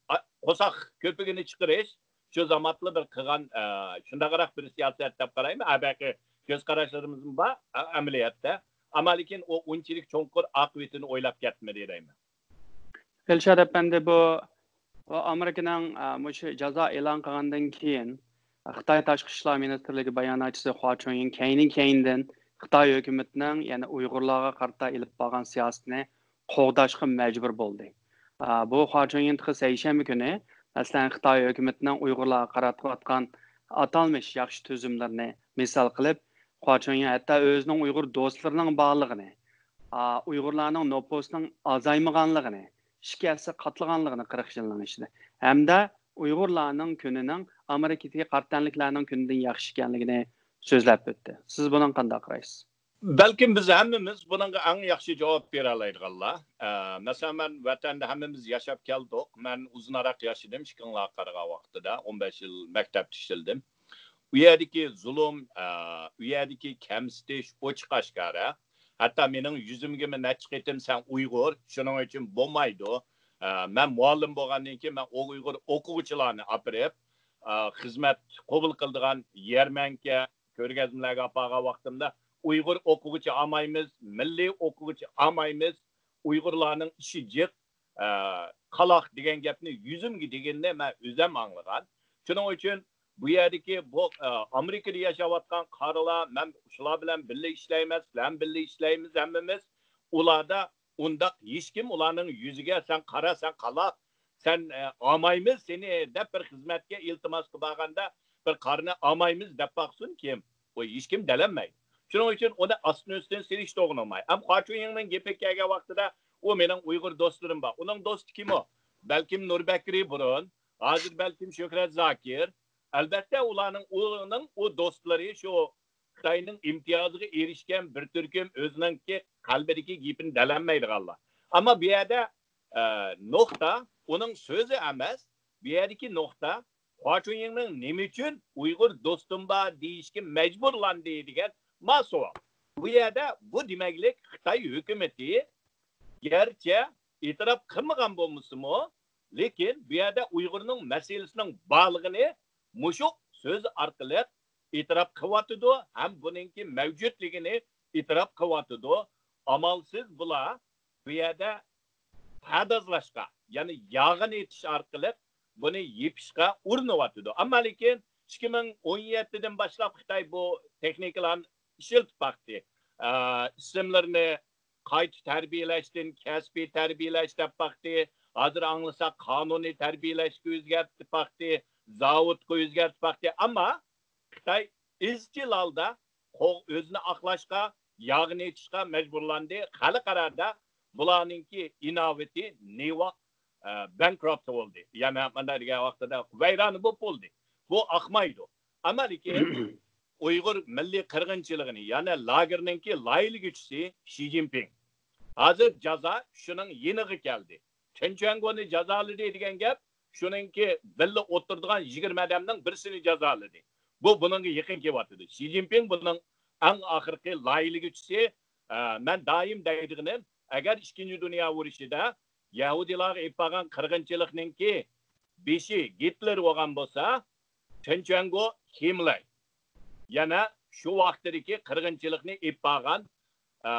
ئا، قورساق كۆپۈكىنى چىقىرىش، شۇ زامانلا بىر قىلغان، ئە، شۇنداقراق بىر سىياسەت دەپ قارايمەن. ئەبەقى كۆز قاراشلىرىمىزمۇ بار، ئە، ئەمەلىيەتتە. ئەمما لېكىن ئۇ ئۇنچىلىك چوڭقۇر ئاقىۋىتىنى ئويلاپ كەتمىدى دەيمەن. دىلشات ئەپەندى، بۇ، بۇ ئامېرىكىنىڭ، ئە، مۇشۇ جازا ئېلان قىلغاندىن كېيىن، خىتاي تاشقى ئىشلار مىنىستىرلىكى باياناتچىسى خۇا چۈنيىڭ كەينى-كەينىدىن خىتاي ھۆكۈمىتىنىڭ يەنە ئۇيغۇرلارغا قارىتا ئېلىپ بارغان سىياسىتىنى قوغداشقا مەجبۇر بولدى. ئا، بۇ خۇا چۈنيىڭ تېخى سەيشەنبە كۈنى، مەسىلەن، خىتاي ھۆكۈمىتىنىڭ ئۇيغۇرلارغا قاراتقۇۋاتقان ئاتالمىش ياخشى تۈزۈملىرىنى مىسال قىلىپ، خۇا چۈنيىڭ ھەتتا ئۆزىنىڭ ئۇيغۇر دوستلىرىنىڭ بارلىقىنى، ئا، ئۇيغۇرلارنىڭ نوپۇسىنىڭ ئازايمىغانلىقىنى، ئىككى ھەسسە قاتلىغانلىقىنى قىرىق يىلنىڭ ئىچىدە، ھەمدە ئۇيغۇرلارنىڭ كۈنىنىڭ ئامېرىكىدىكى قارا تەنلىكلەرنىڭ كۈنىدىن ياخشى ئىكەنلىكىنى سۆزلەپ ئۆتتى. سىز بۇنىڭغا قانداق قارايسىز؟ بەلكىم بىز ھەممىمىز بۇنىڭغا ئەڭ ياخشى جاۋاب بېرەلەيدىغانلار. ئە، مەسىلەن، مەن ۋەتەندە ھەممىمىز ياشاپ كەلدۇق. مەن ئۇزۇنراق ياشىدىم، ئىككىڭلارغا قارىغان ۋاقتىدا، ئون بەش يىل مەكتەپتە ئىشلىدىم. ئۇ يەردىكى زۇلۇم، ئە، ئۇ يەردىكى كەمسىتىش ئوچۇق ئاشكارا. ھەتتا مېنىڭ يۈزۈمگىمۇ نەچچە قېتىم «سەن ئۇيغۇر، شۇنىڭ ئۈچۈن بولمايدۇ.» ئە، مەن مۇئەللىم بولغاندىن كېيىن مەن ئۇيغۇر ئوقۇغۇچىلارنى ئاپىرىپ، ئە، خىزمەت قوبۇل قىلىدىغان يەرمەنكە، كۆرگەزمىلەرگە ئاپارغان ۋاقتىمدا، «ئۇيغۇر ئوقۇغۇچى ئالمايمىز، مىللىي ئوقۇغۇچى ئالمايمىز، ئۇيغۇرلارنىڭ ئىشى جىق، ئە، قالاق» دېگەن گەپنى يۈزۈمگە دېگىنىنى مەن ئۆزۈم ئاڭلىغان. شۇنىڭ ئۈچۈن بۇ يەردىكى بۇ، ئە، ئامېرىكىدا ياشاۋاتقان قارىلار، مەن شۇلار بىلەن بىللە ئىشلەيمەن، سىلەر بىلەن بىللە ئىشلەيمىز ھەممىمىز. ئۇلاردا ئۇنداق ھېچكىم ئۇلارنىڭ يۈزىگە «سەن قارا، سەن قالاق، سەن، ئە، ئالمايمىز سېنى» دەپ بىر خىزمەتكە ئىلتىماسقا بارغاندا، بىر قارىنى «ئالمايمىز» دەپ باقسۇن كىم؟ بۇ ھېچكىم دەلەلمەيدۇ. شۇنىڭ ئۈچۈن ئۇنى ئاستىن-ئۈستۈن سېلىشتۇرغىلى بولمايدۇ. ئەمما خۇا چۈنيىڭنىڭ گېپىگە كەلگەن ۋاقتىدا، ئۇ مېنىڭ ئۇيغۇر دوستلىرىم بار. ئۇنىڭ دوستى كىم ئۇ؟ بەلكىم نۇربەكرى بۇرۇن، ھازىر بەلكىم شۆھرەت زاكىر. ئەلبەتتە، ئۇلارنىڭ، ئۇنىڭ ئۇ دوستلىرى شۇ خىتاينىڭ ئىمتىيازىغا ئېرىشكەن بىر تۈركۈم ئۆزىنىڭكى قەلبىدىكى گېپىنى دەلەلمەيدىغانلار. ئەمما بۇ يەردە، ئە، نۇقتا ئۇنىڭ سۆزى ئەمەس، بۇ يەردىكى نۇقتا خۇا چۈنيىڭنىڭ «نېمە ئۈچۈن ئۇيغۇر دوستۇم بار دېيىشكە مەجبۇرلاندى» دېگەن ما سوئال. بۇ يەردە بۇ دېمەكلىك خىتاي ھۆكۈمىتى گەرچە ئېتىراپ قىلمىغان بولمىسىمۇ، لېكىن بۇ يەردە ئۇيغۇرنىڭ مەسىلىسىنىڭ بارلىقىنى مۇشۇ سۆز ئارقىلىق ئېتىراپ قىلىۋاتىدۇ ھەم بۇنىڭكى مەۋجۇتلۇقىنى ئېتىراپ قىلىۋاتىدۇ. ئامالسىز بۇلار بۇ يەردە پەردازلاشقا، يەنى ياغىنى ئېتىش ئارقىلىق بۇنى يېپىشقا ئۇرۇنۇۋاتىدۇ. ئەمما لېكىن ئىككى مىڭ ئون يەتتىدىن باشلاپ خىتاي بۇ تېخنىكىلارنى ئىشلىتىپ باقتى. ئە، ئىسىملىرىنى قايتا تەربىيەلەشتىن كەسپىي تەربىيەلەش دەپ باقتى. ھازىر ئاڭلىساق، قانۇنىي تەربىيەلەشكە ئۆزگەرتىپ باقتى، زاۋۇتقا ئۆزگەرتىپ باقتى. ئەمما خىتاي ئىزچىل ھالدا قو-، ئۆزىنى ئاقلاشقا، ياغنى ئېتىشقا مەجبۇرلاندى. خەلقئارادا بۇلارنىڭكى ئىناۋىتى نېۋاق، ئە، بانكرۇت بولدى. يەنى مۇنداق دېگەن ۋاقتىدا ۋەيرانە بولۇپ بولدى. بۇ ئاقمايدۇ. ئەمما لېكىن ئۇيغۇر مىللىي قىرغىنچىلىقىنى، يەنى لاگېرنىڭكى لايىھىلىگۈچىسى شى جىنپىڭ. ھازىر جازا شۇنىڭ يېنىغا كەلدى. چېن چۈەنگونى جازالىدى دېگەن گەپ، شۇنىڭكى بىللە ئولتۇرىدىغان يىگىرمە ئادەمنىڭ بىرسىنى جازالىدى. بۇ بۇنىڭغا يېقىن كېلىۋاتىدۇ. شى جىنپىڭ بۇنىڭ ئەڭ ئاخىرقى لايىھىلىگۈچىسى. ئە، مەن دائىم دەيدىغىنىم، ئەگەر ئىككىنچى دۇنيا ئۇرۇشىدا يەھۇدىيلارغا ئېلىپ بارغان قىرغىنچىلىقنىڭكى بېشى گىتلېر بولغان بولسا، چېن چۈەنگو، ھىملېر. يەنە شۇ ۋاقتىدىكى قىرغىنچىلىقنى ئېلىپ بارغان، ئە،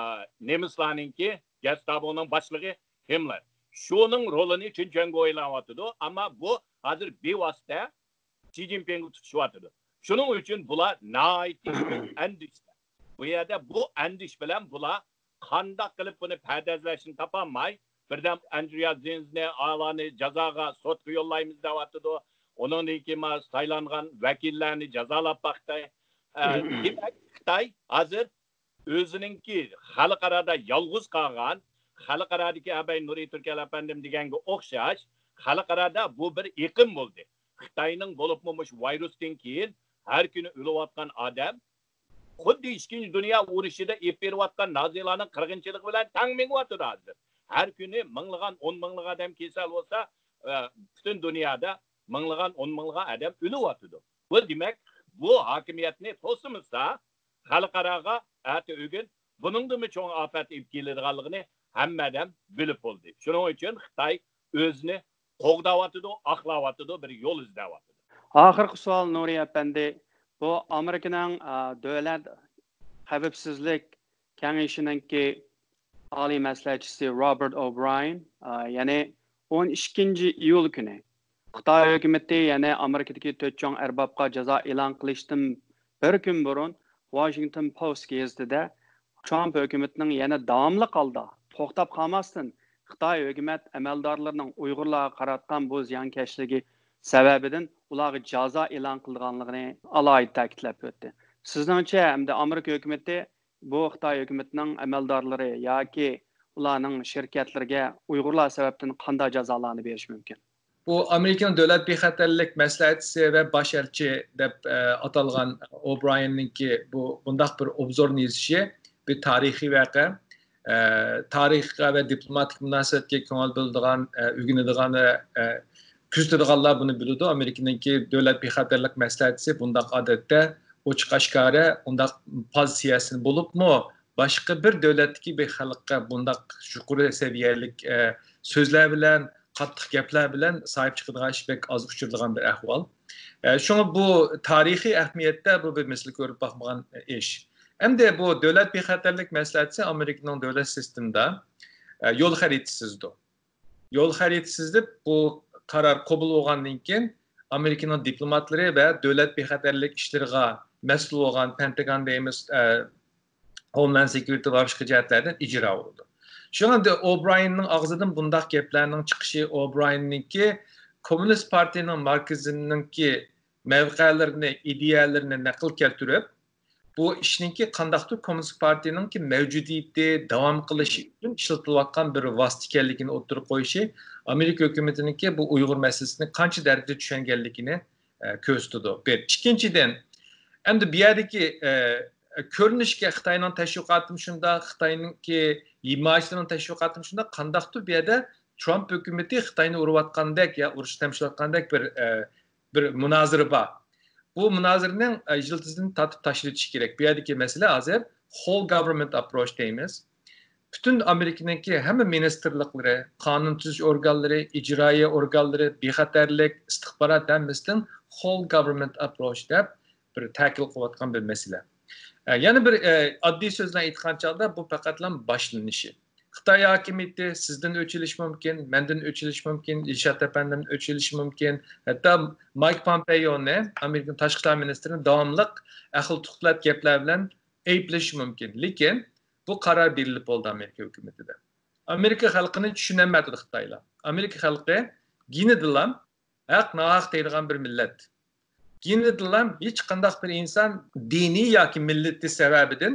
نېمىسلارنىڭكى گېستاپونىڭ باشلىقى ھىملېر. شۇنىڭ رولىنى چېن چۈەنگو ئويناۋاتىدۇ. ئەمما بۇ ھازىر بىۋاسىتە شى جىنپىڭغا تۇتىشىۋاتىدۇ. شۇنىڭ ئۈچۈن بۇلار ناھايىتى ئەندىشىدە. بۇ يەردە بۇ ئەندىشە بىلەن بۇلار قانداق قىلىپ بۇنى پەردازلاشنى تاپالماي، بىردەم ئەندرېيا زېنزنى، ئالارنى جازاغا، سوتقا يوللايمىز دەۋاتىدۇ. ئۇنىڭدىن كېيىن ما سايلانغان ۋەكىللەرنى جازالاپ باقتى. ئە، دېمەك، خىتاي ھازىر ئۆزىنىڭكى خەلقئارادا يالغۇز قالغان، خەلقئارادىكى ئەبەي نۇرى تۈركەل ئەپەندىم دېگەنگە ئوخشاش، خەلقئارادا بۇ بىر ئېقىم بولدى. خىتاينىڭ بولۇپمۇ مۇشۇ ۋىرۇستىن كېيىن ھەر كۈنى ئۆلۈۋاتقان ئادەم، خۇددى ئىككىنچى دۇنيا ئۇرۇشىدا ئېلىپ بېرىۋاتقان نازىلارنىڭ قىرغىنچىلىقى بىلەن تەڭ مېڭىۋاتىدۇ ھازىر. ھەر كۈنى مىڭلىغان، ئون مىڭلىغان ئادەم كېسەل بولسا، ئە، پۈتۈن دۇنيادا مىڭلىغان، ئون مىڭلىغان ئادەم ئۆلۈۋاتىدۇ. بۇ دېمەك، بۇ ھاكىمىيەتنى توسىمىسا، خەلقئاراغا ئەتە ئۆگۈن بۇنىڭدىنمۇ چوڭ ئاپەت ئېلىپ كېلىدىغانلىقىنى ھەممە ئادەم بىلىپ بولدى. شۇنىڭ ئۈچۈن خىتاي ئۆزىنى قوغداۋاتىدۇ، ئاقلاۋاتىدۇ، بىر يول ئىزدەۋاتىدۇ. ئاخىرقى سوئال، نۇرى ئەپەندى، بۇ ئامېرىكىنىڭ، ئا، دۆلەت خەۋپسىزلىك كېڭىشىنىڭكى ئالىي مەسلىھەتچىسى روبېرت ئوبراين، ئا، يەنى ئون ئىككىنچى ئىيۇل كۈنى خىتاي ھۆكۈمىتى يەنە ئامېرىكىدىكى تۆت چوڭ ئەربابقا جازا ئېلان قىلىشتىن بىر كۈن بۇرۇن ۋاشىنگتون پوست گېزىتىدە ترامپ ھۆكۈمىتىنىڭ يەنە داۋاملىق ھالدا توختاپ قالماستىن خىتاي ھۆكۈمەت ئەمەلدارلىرىنىڭ ئۇيغۇرلارغا قاراتقان بۇ زىيانكەشلىكى سەۋەبىدىن ئۇلارغا جازا ئېلان قىلىدىغانلىقىنى ئالاھىدە تەكىتلەپ ئۆتتى. سىزنىڭچە، ئەمدى ئامېرىكا ھۆكۈمىتى بۇ خىتاي ھۆكۈمىتىنىڭ ئەمەلدارلىرى ياكى ئۇلارنىڭ شىركەتلىرىگە ئۇيغۇرلار سەۋەبتىن قانداق جازالارنى بېرىشى مۇمكىن؟ بۇ ئامېرىكىنىڭ دۆلەت بىخەتەرلىك مەسلىھەتچىسى ۋە باش ئەلچى دەپ، ئە، ئاتالغان ئوبرايننىڭكى بۇ، بۇنداق بىر ئوبزورنى يېزىشى بىر تارىخىي ۋەقە. ئە، تارىخقا ۋە دىپلوماتىك مۇناسىۋەتكە كۆڭۈل بۆلىدىغان، ئە، ئۆگىنىدىغان ۋە، ئە، كۆزىتىدىغانلار بۇنى بىلىدۇ. ئامېرىكىنىڭكى دۆلەت بىخەتەرلىك مەسلىھەتچىسى بۇنداق ئادەتتە ئوچۇق ئاشكارا ئۇنداق پوزىتسىيەسىنى بولۇپمۇ باشقا بىر دۆلەتتىكى بىر خەلققە بۇنداق يۇقىرى سەۋىيەلىك، ئە، سۆزلەر بىلەن، قاتتىق گەپلەر بىلەن ساھىب چىقىدىغان ئىش بەك ئاز ئۇچرىدىغان بىر ئەھۋال. ئە، شۇڭا بۇ تارىخىي ئەھمىيەتتە بۇ بىر مىسلى كۆرۈپ باقمىغان ئىش. ئەمدى بۇ دۆلەت بىخەتەرلىك مەسلىھەتچىسى ئامېرىكىنىڭ دۆلەت سىستېمىدا، ئە، يول خەرىتىسى تۈزىدۇ. يول خەرىتىسى تۈزۈپ، بۇ قارار قوبۇل بولغاندىن كېيىن، ئامېرىكىنىڭ دىپلوماتلىرى ۋە دۆلەت بىخەتەرلىك ئىشلىرىغا مەسئۇل بولغان پېنتاگون دەيمىز، ئە، ھوملاند سېكيۇرىتى ۋە باشقا جەھەتلەردىن ئىجرا بولىدۇ. شۇڭا ئەمدى ئوبرايننىڭ ئاغزىدىن بۇنداق گەپلەرنىڭ چىقىشى، ئوبرايننىڭكى كوممۇنىست پارتىيىنىڭ، ماركسىزمنىڭكى مەۋقەلىرىنى، ئىدىيەلىرىنى نەقىل كەلتۈرۈپ، بۇ ئىشنىڭكى قانداقتۇر كوممۇنىست پارتىيىنىڭكى مەۋجۇدىيىتى داۋام قىلىشى ئۈچۈن ئىشلىتىلىۋاتقان بىر ۋاسىتە ئىكەنلىكىنى ئوتتۇرىغا قويۇشى ئامېرىكا ھۆكۈمىتىنىڭكى بۇ ئۇيغۇر مەسىلىسىنى قانچە دەرىجىدە چۈشەنگەنلىكىنى، ئە، كۆرسىتىدۇ. بىر. ئىككىنچىدىن، ئەمدى بۇ يەردىكى، ئە، كۆرۈنۈشكە خىتاينىڭ تەشۋىقاتىمۇ شۇنداق، خىتاينىڭكى ئىماجلىرىنىڭ تەشۋىقاتىمۇ شۇنداق، قانداقتۇر بۇ يەردە ترامپ ھۆكۈمىتى خىتاينى ئۇرۇۋاتقاندەك يا ئۇرۇشقا تەمشىلىۋاتقاندەك بىر، ئە، بىر مۇنازىرە بار. بۇ مۇنازىرىنىڭ، ئە، يىلتىزىنى تارتىپ تاشلىۋېتىش كېرەك. بۇ يەردىكى مەسىلە ھازىر whole government approach دەيمىز. پۈتۈن ئامېرىكىنىڭكى ھەممە مىنىستىرلىقلىرى، قانۇن تۈزۈش ئورگانلىرى، ئىجرائىيە ئورگانلىرى، بىخەتەرلىك، ئىستىخبارات ھەممىسىدىن whole government approach دەپ بىر تەكىت قىلىۋاتقان بىر مەسىلە. ئە، يەنە بىر، ئە، ئاددىي سۆز بىلەن ئېيتقان چاغدا بۇ پەقەتلا باشلىنىشى. خىتاي ھاكىمىيىتى سىزدىن ئۆچ ئېلىشى مۇمكىن، مەندىن ئۆچ ئېلىشى مۇمكىن، ئىلشات ئەپەندىدىن ئۆچ ئېلىشى مۇمكىن. ھەتتا مايك پومپېئونى، ئامېرىكىنىڭ تاشقى ئىشلار مىنىستىرىنى داۋاملىق ئەقىل توقلاپ گەپلەر بىلەن ئەيىبلىشى مۇمكىن. لېكىن بۇ قارار بېرىلىپ بولدى ئامېرىكا ھۆكۈمىتىدە. ئامېرىكا خەلقىنى چۈشىنەلمەيدۇ خىتايلار. ئامېرىكا خەلقى گېنىدىنلا ھەق ناھەق دەيدىغان بىر مىللەت. گېنىدىنلا ھېچقانداق بىر ئىنسان دىنى ياكى مىللىتى سەۋەبىدىن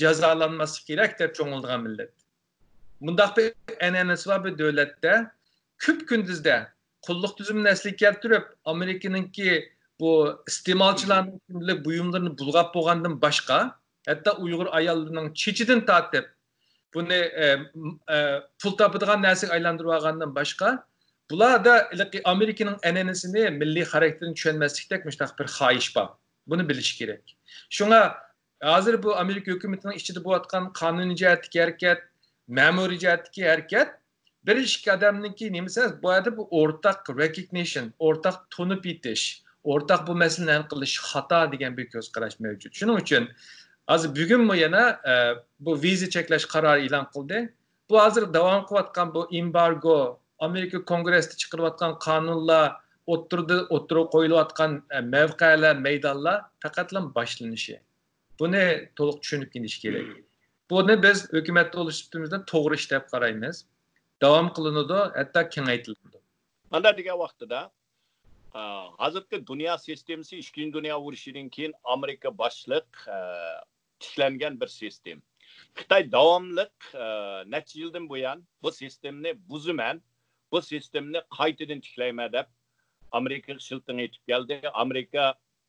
جازالانماسلىقى كېرەك دەپ چوڭلىدىغان مىللەت. مۇنداق بىر ئەنئەنىسى بار بىر دۆلەتتە كۈپ كۈندۈزدە قۇللۇق تۈزۈمىنى ئەسلىگە كەلتۈرۈپ، ئامېرىكىنىڭكى بۇ ئىستېمالچىلارنىڭ كىملىك بۇيۇملىرىنى بۇلغاپ بولغاندىن باشقا، ھەتتا ئۇيغۇر ئاياللىرىنىڭ چېچىدىن تارتىپ، بۇنى، ئە، م-، ئە، پۇل تاپىدىغان نەرسىگە ئايلاندۇرۇۋالغاندىن باشقا، بۇلاردا ھېلىقى ئامېرىكىنىڭ ئەنئەنىسىنى، مىللىي خاراكتېرىنى چۈشەنمەسلىكتەك مۇشۇنداق بىر خاھىش بار. بۇنى بىلىش كېرەك. شۇڭا ھازىر بۇ ئامېرىكا ھۆكۈمىتىنىڭ ئىچىدە بولۇۋاتقان قانۇنىي جەھەتتىكى ھەرىكەت، مەمۇرىي جەھەتتىكى ھەرىكەت، بىر ئىككى ئادەمنىڭكى نېمىسى ئەمەس، بۇ يەردە بۇ ئورتاق رېكوگنىشن، ئورتاق تونۇپ يېتىش، ئورتاق بۇ مەسىلىنى ھەل قىلىش خاتا دېگەن بىر كۆز قاراش مەۋجۇت. شۇنىڭ ئۈچۈن ھازىر بۈگۈنمۇ يەنە، ئە، بۇ ۋىزا چەكلەش قارارى ئېلان قىلدى. بۇ ھازىر داۋام قىلىۋاتقان بۇ ئېمبارگو، ئامېرىكا كونگرېسىدا چىقىرىۋاتقان قانۇنلار، ئوتتۇرىدا، ئوتتۇرىغا قويۇلۇۋاتقان، ئە، مەۋقەلەر، مەيدانلار پەقەتلا باشلىنىشى. بۇنى تولۇق چۈشىنىپ يېتىش كېرەك. بۇنى بىز ھۆكۈمەتتە بولۇش سۈپىتىمىزدە توغرا ئىش دەپ قارايمىز. داۋام قىلىنىدۇ، ھەتتا كېڭەيتىلىدۇ. مانا دېگەن ۋاقتىدا، ئا، ھازىرقى دۇنيا سىستېمىسى ئىككىنچى دۇنيا ئۇرۇشىدىن كېيىن ئامېرىكا باشلىق، ئا، تىكلەنگەن بىر سىستېم. خىتاي داۋاملىق، ئا، نەچچە يىلدىن بۇيان بۇ سىستېمىنى بۇزىمەن، بۇ سىستېمىنى قايتىدىن تىكلەيمەن دەپ ئامېرىكىغا شىلتىڭ ئېتىپ كەلدى. ئامېرىكا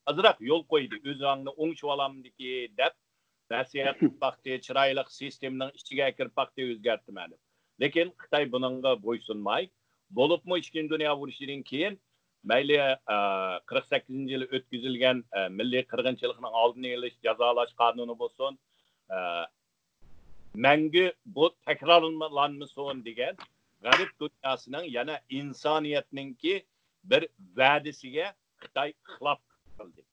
ئازراق يول قويدى، ئۆزۈڭنى ئوڭشىۋالامدىكى دەپ نەسىھەت قىلىپ باقتى، چىرايلىق سىستېمىنىڭ ئىچىگە كىرىپ باقتى، ئۆزگەرتىمەن دەپ. لېكىن خىتاي بۇنىڭغا بويسۇنماي، بولۇپمۇ ئىككىنچى دۇنيا ئۇرۇشىدىن كېيىن مەيلى، ئە، قىرىق سەككىزىنچى يىلى ئۆتكۈزۈلگەن، ئە، مىللىي قىرغىنچىلىقنىڭ ئالدىنى ئېلىش، جازالاش قانۇنى بولسۇن، ئە، مەڭگۈ بۇ تەكرارلانمىسۇن دېگەن غەرب دۇنياسىنىڭ يەنە ئىنسانىيەتنىڭكى بىر ۋەدىسىگە خىتاي خىلاپ قىلدى.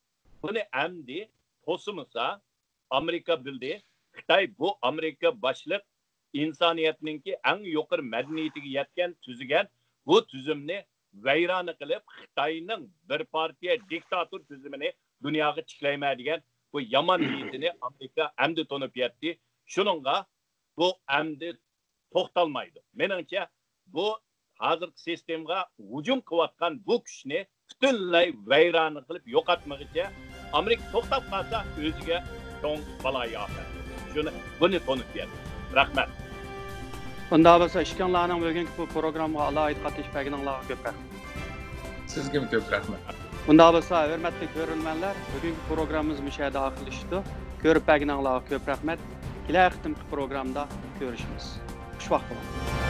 بۇنى ئەمدى توسىمىسا، ئامېرىكا بىلدى، خىتاي بۇ ئامېرىكا باشلىق ئىنسانىيەتنىڭكى ئەڭ يۇقىرى مەدەنىيىتىگە يەتكەن، تۈزگەن بۇ تۈزۈمنى ۋەيرانە قىلىپ، خىتاينىڭ بىر پارتىيە دىكتاتور تۈزۈمىنى دۇنياغا تىكلەيمەن دېگەن بۇ يامان نىيىتىنى ئامېرىكا ئەمدى تونۇپ يەتتى. شۇنىڭغا بۇ ئەمدى توختالمايدۇ. مېنىڭچە، بۇ ھازىرقى سىستېمىغا ھۇجۇم قىلىۋاتقان بۇ كۈچنى پۈتۈنلەي ۋەيرانە قىلىپ يوقاتمىغىچە، ئامېرىكا توختاپ قالسا، ئۆزىگە چوڭ بالايىئاپەت. شۇنى، بۇنى تونۇپ يەتتى. رەھمەت. ئۇنداق بولسا، ئىككىڭلارنىڭ بۈگۈنكى بۇ پروگراممىغا ئالاھىدە قاتنىشىپ بەرگىنىڭلارغا كۆپ رەھمەت. سىزگىمۇ كۆپ رەھمەت. ئۇنداق بولسا، ھۆرمەتلىك كۆرۈرمەنلەر، بۈگۈنكى پروگراممىمىز مۇشۇ يەردە ئاخىرلىشىدۇ. كۆرۈپ بەرگىنىڭلارغا كۆپ رەھمەت. كېلەر قېتىمقى پروگرامدا كۆرۈشىمىز. خۇشۋاق بولۇڭ.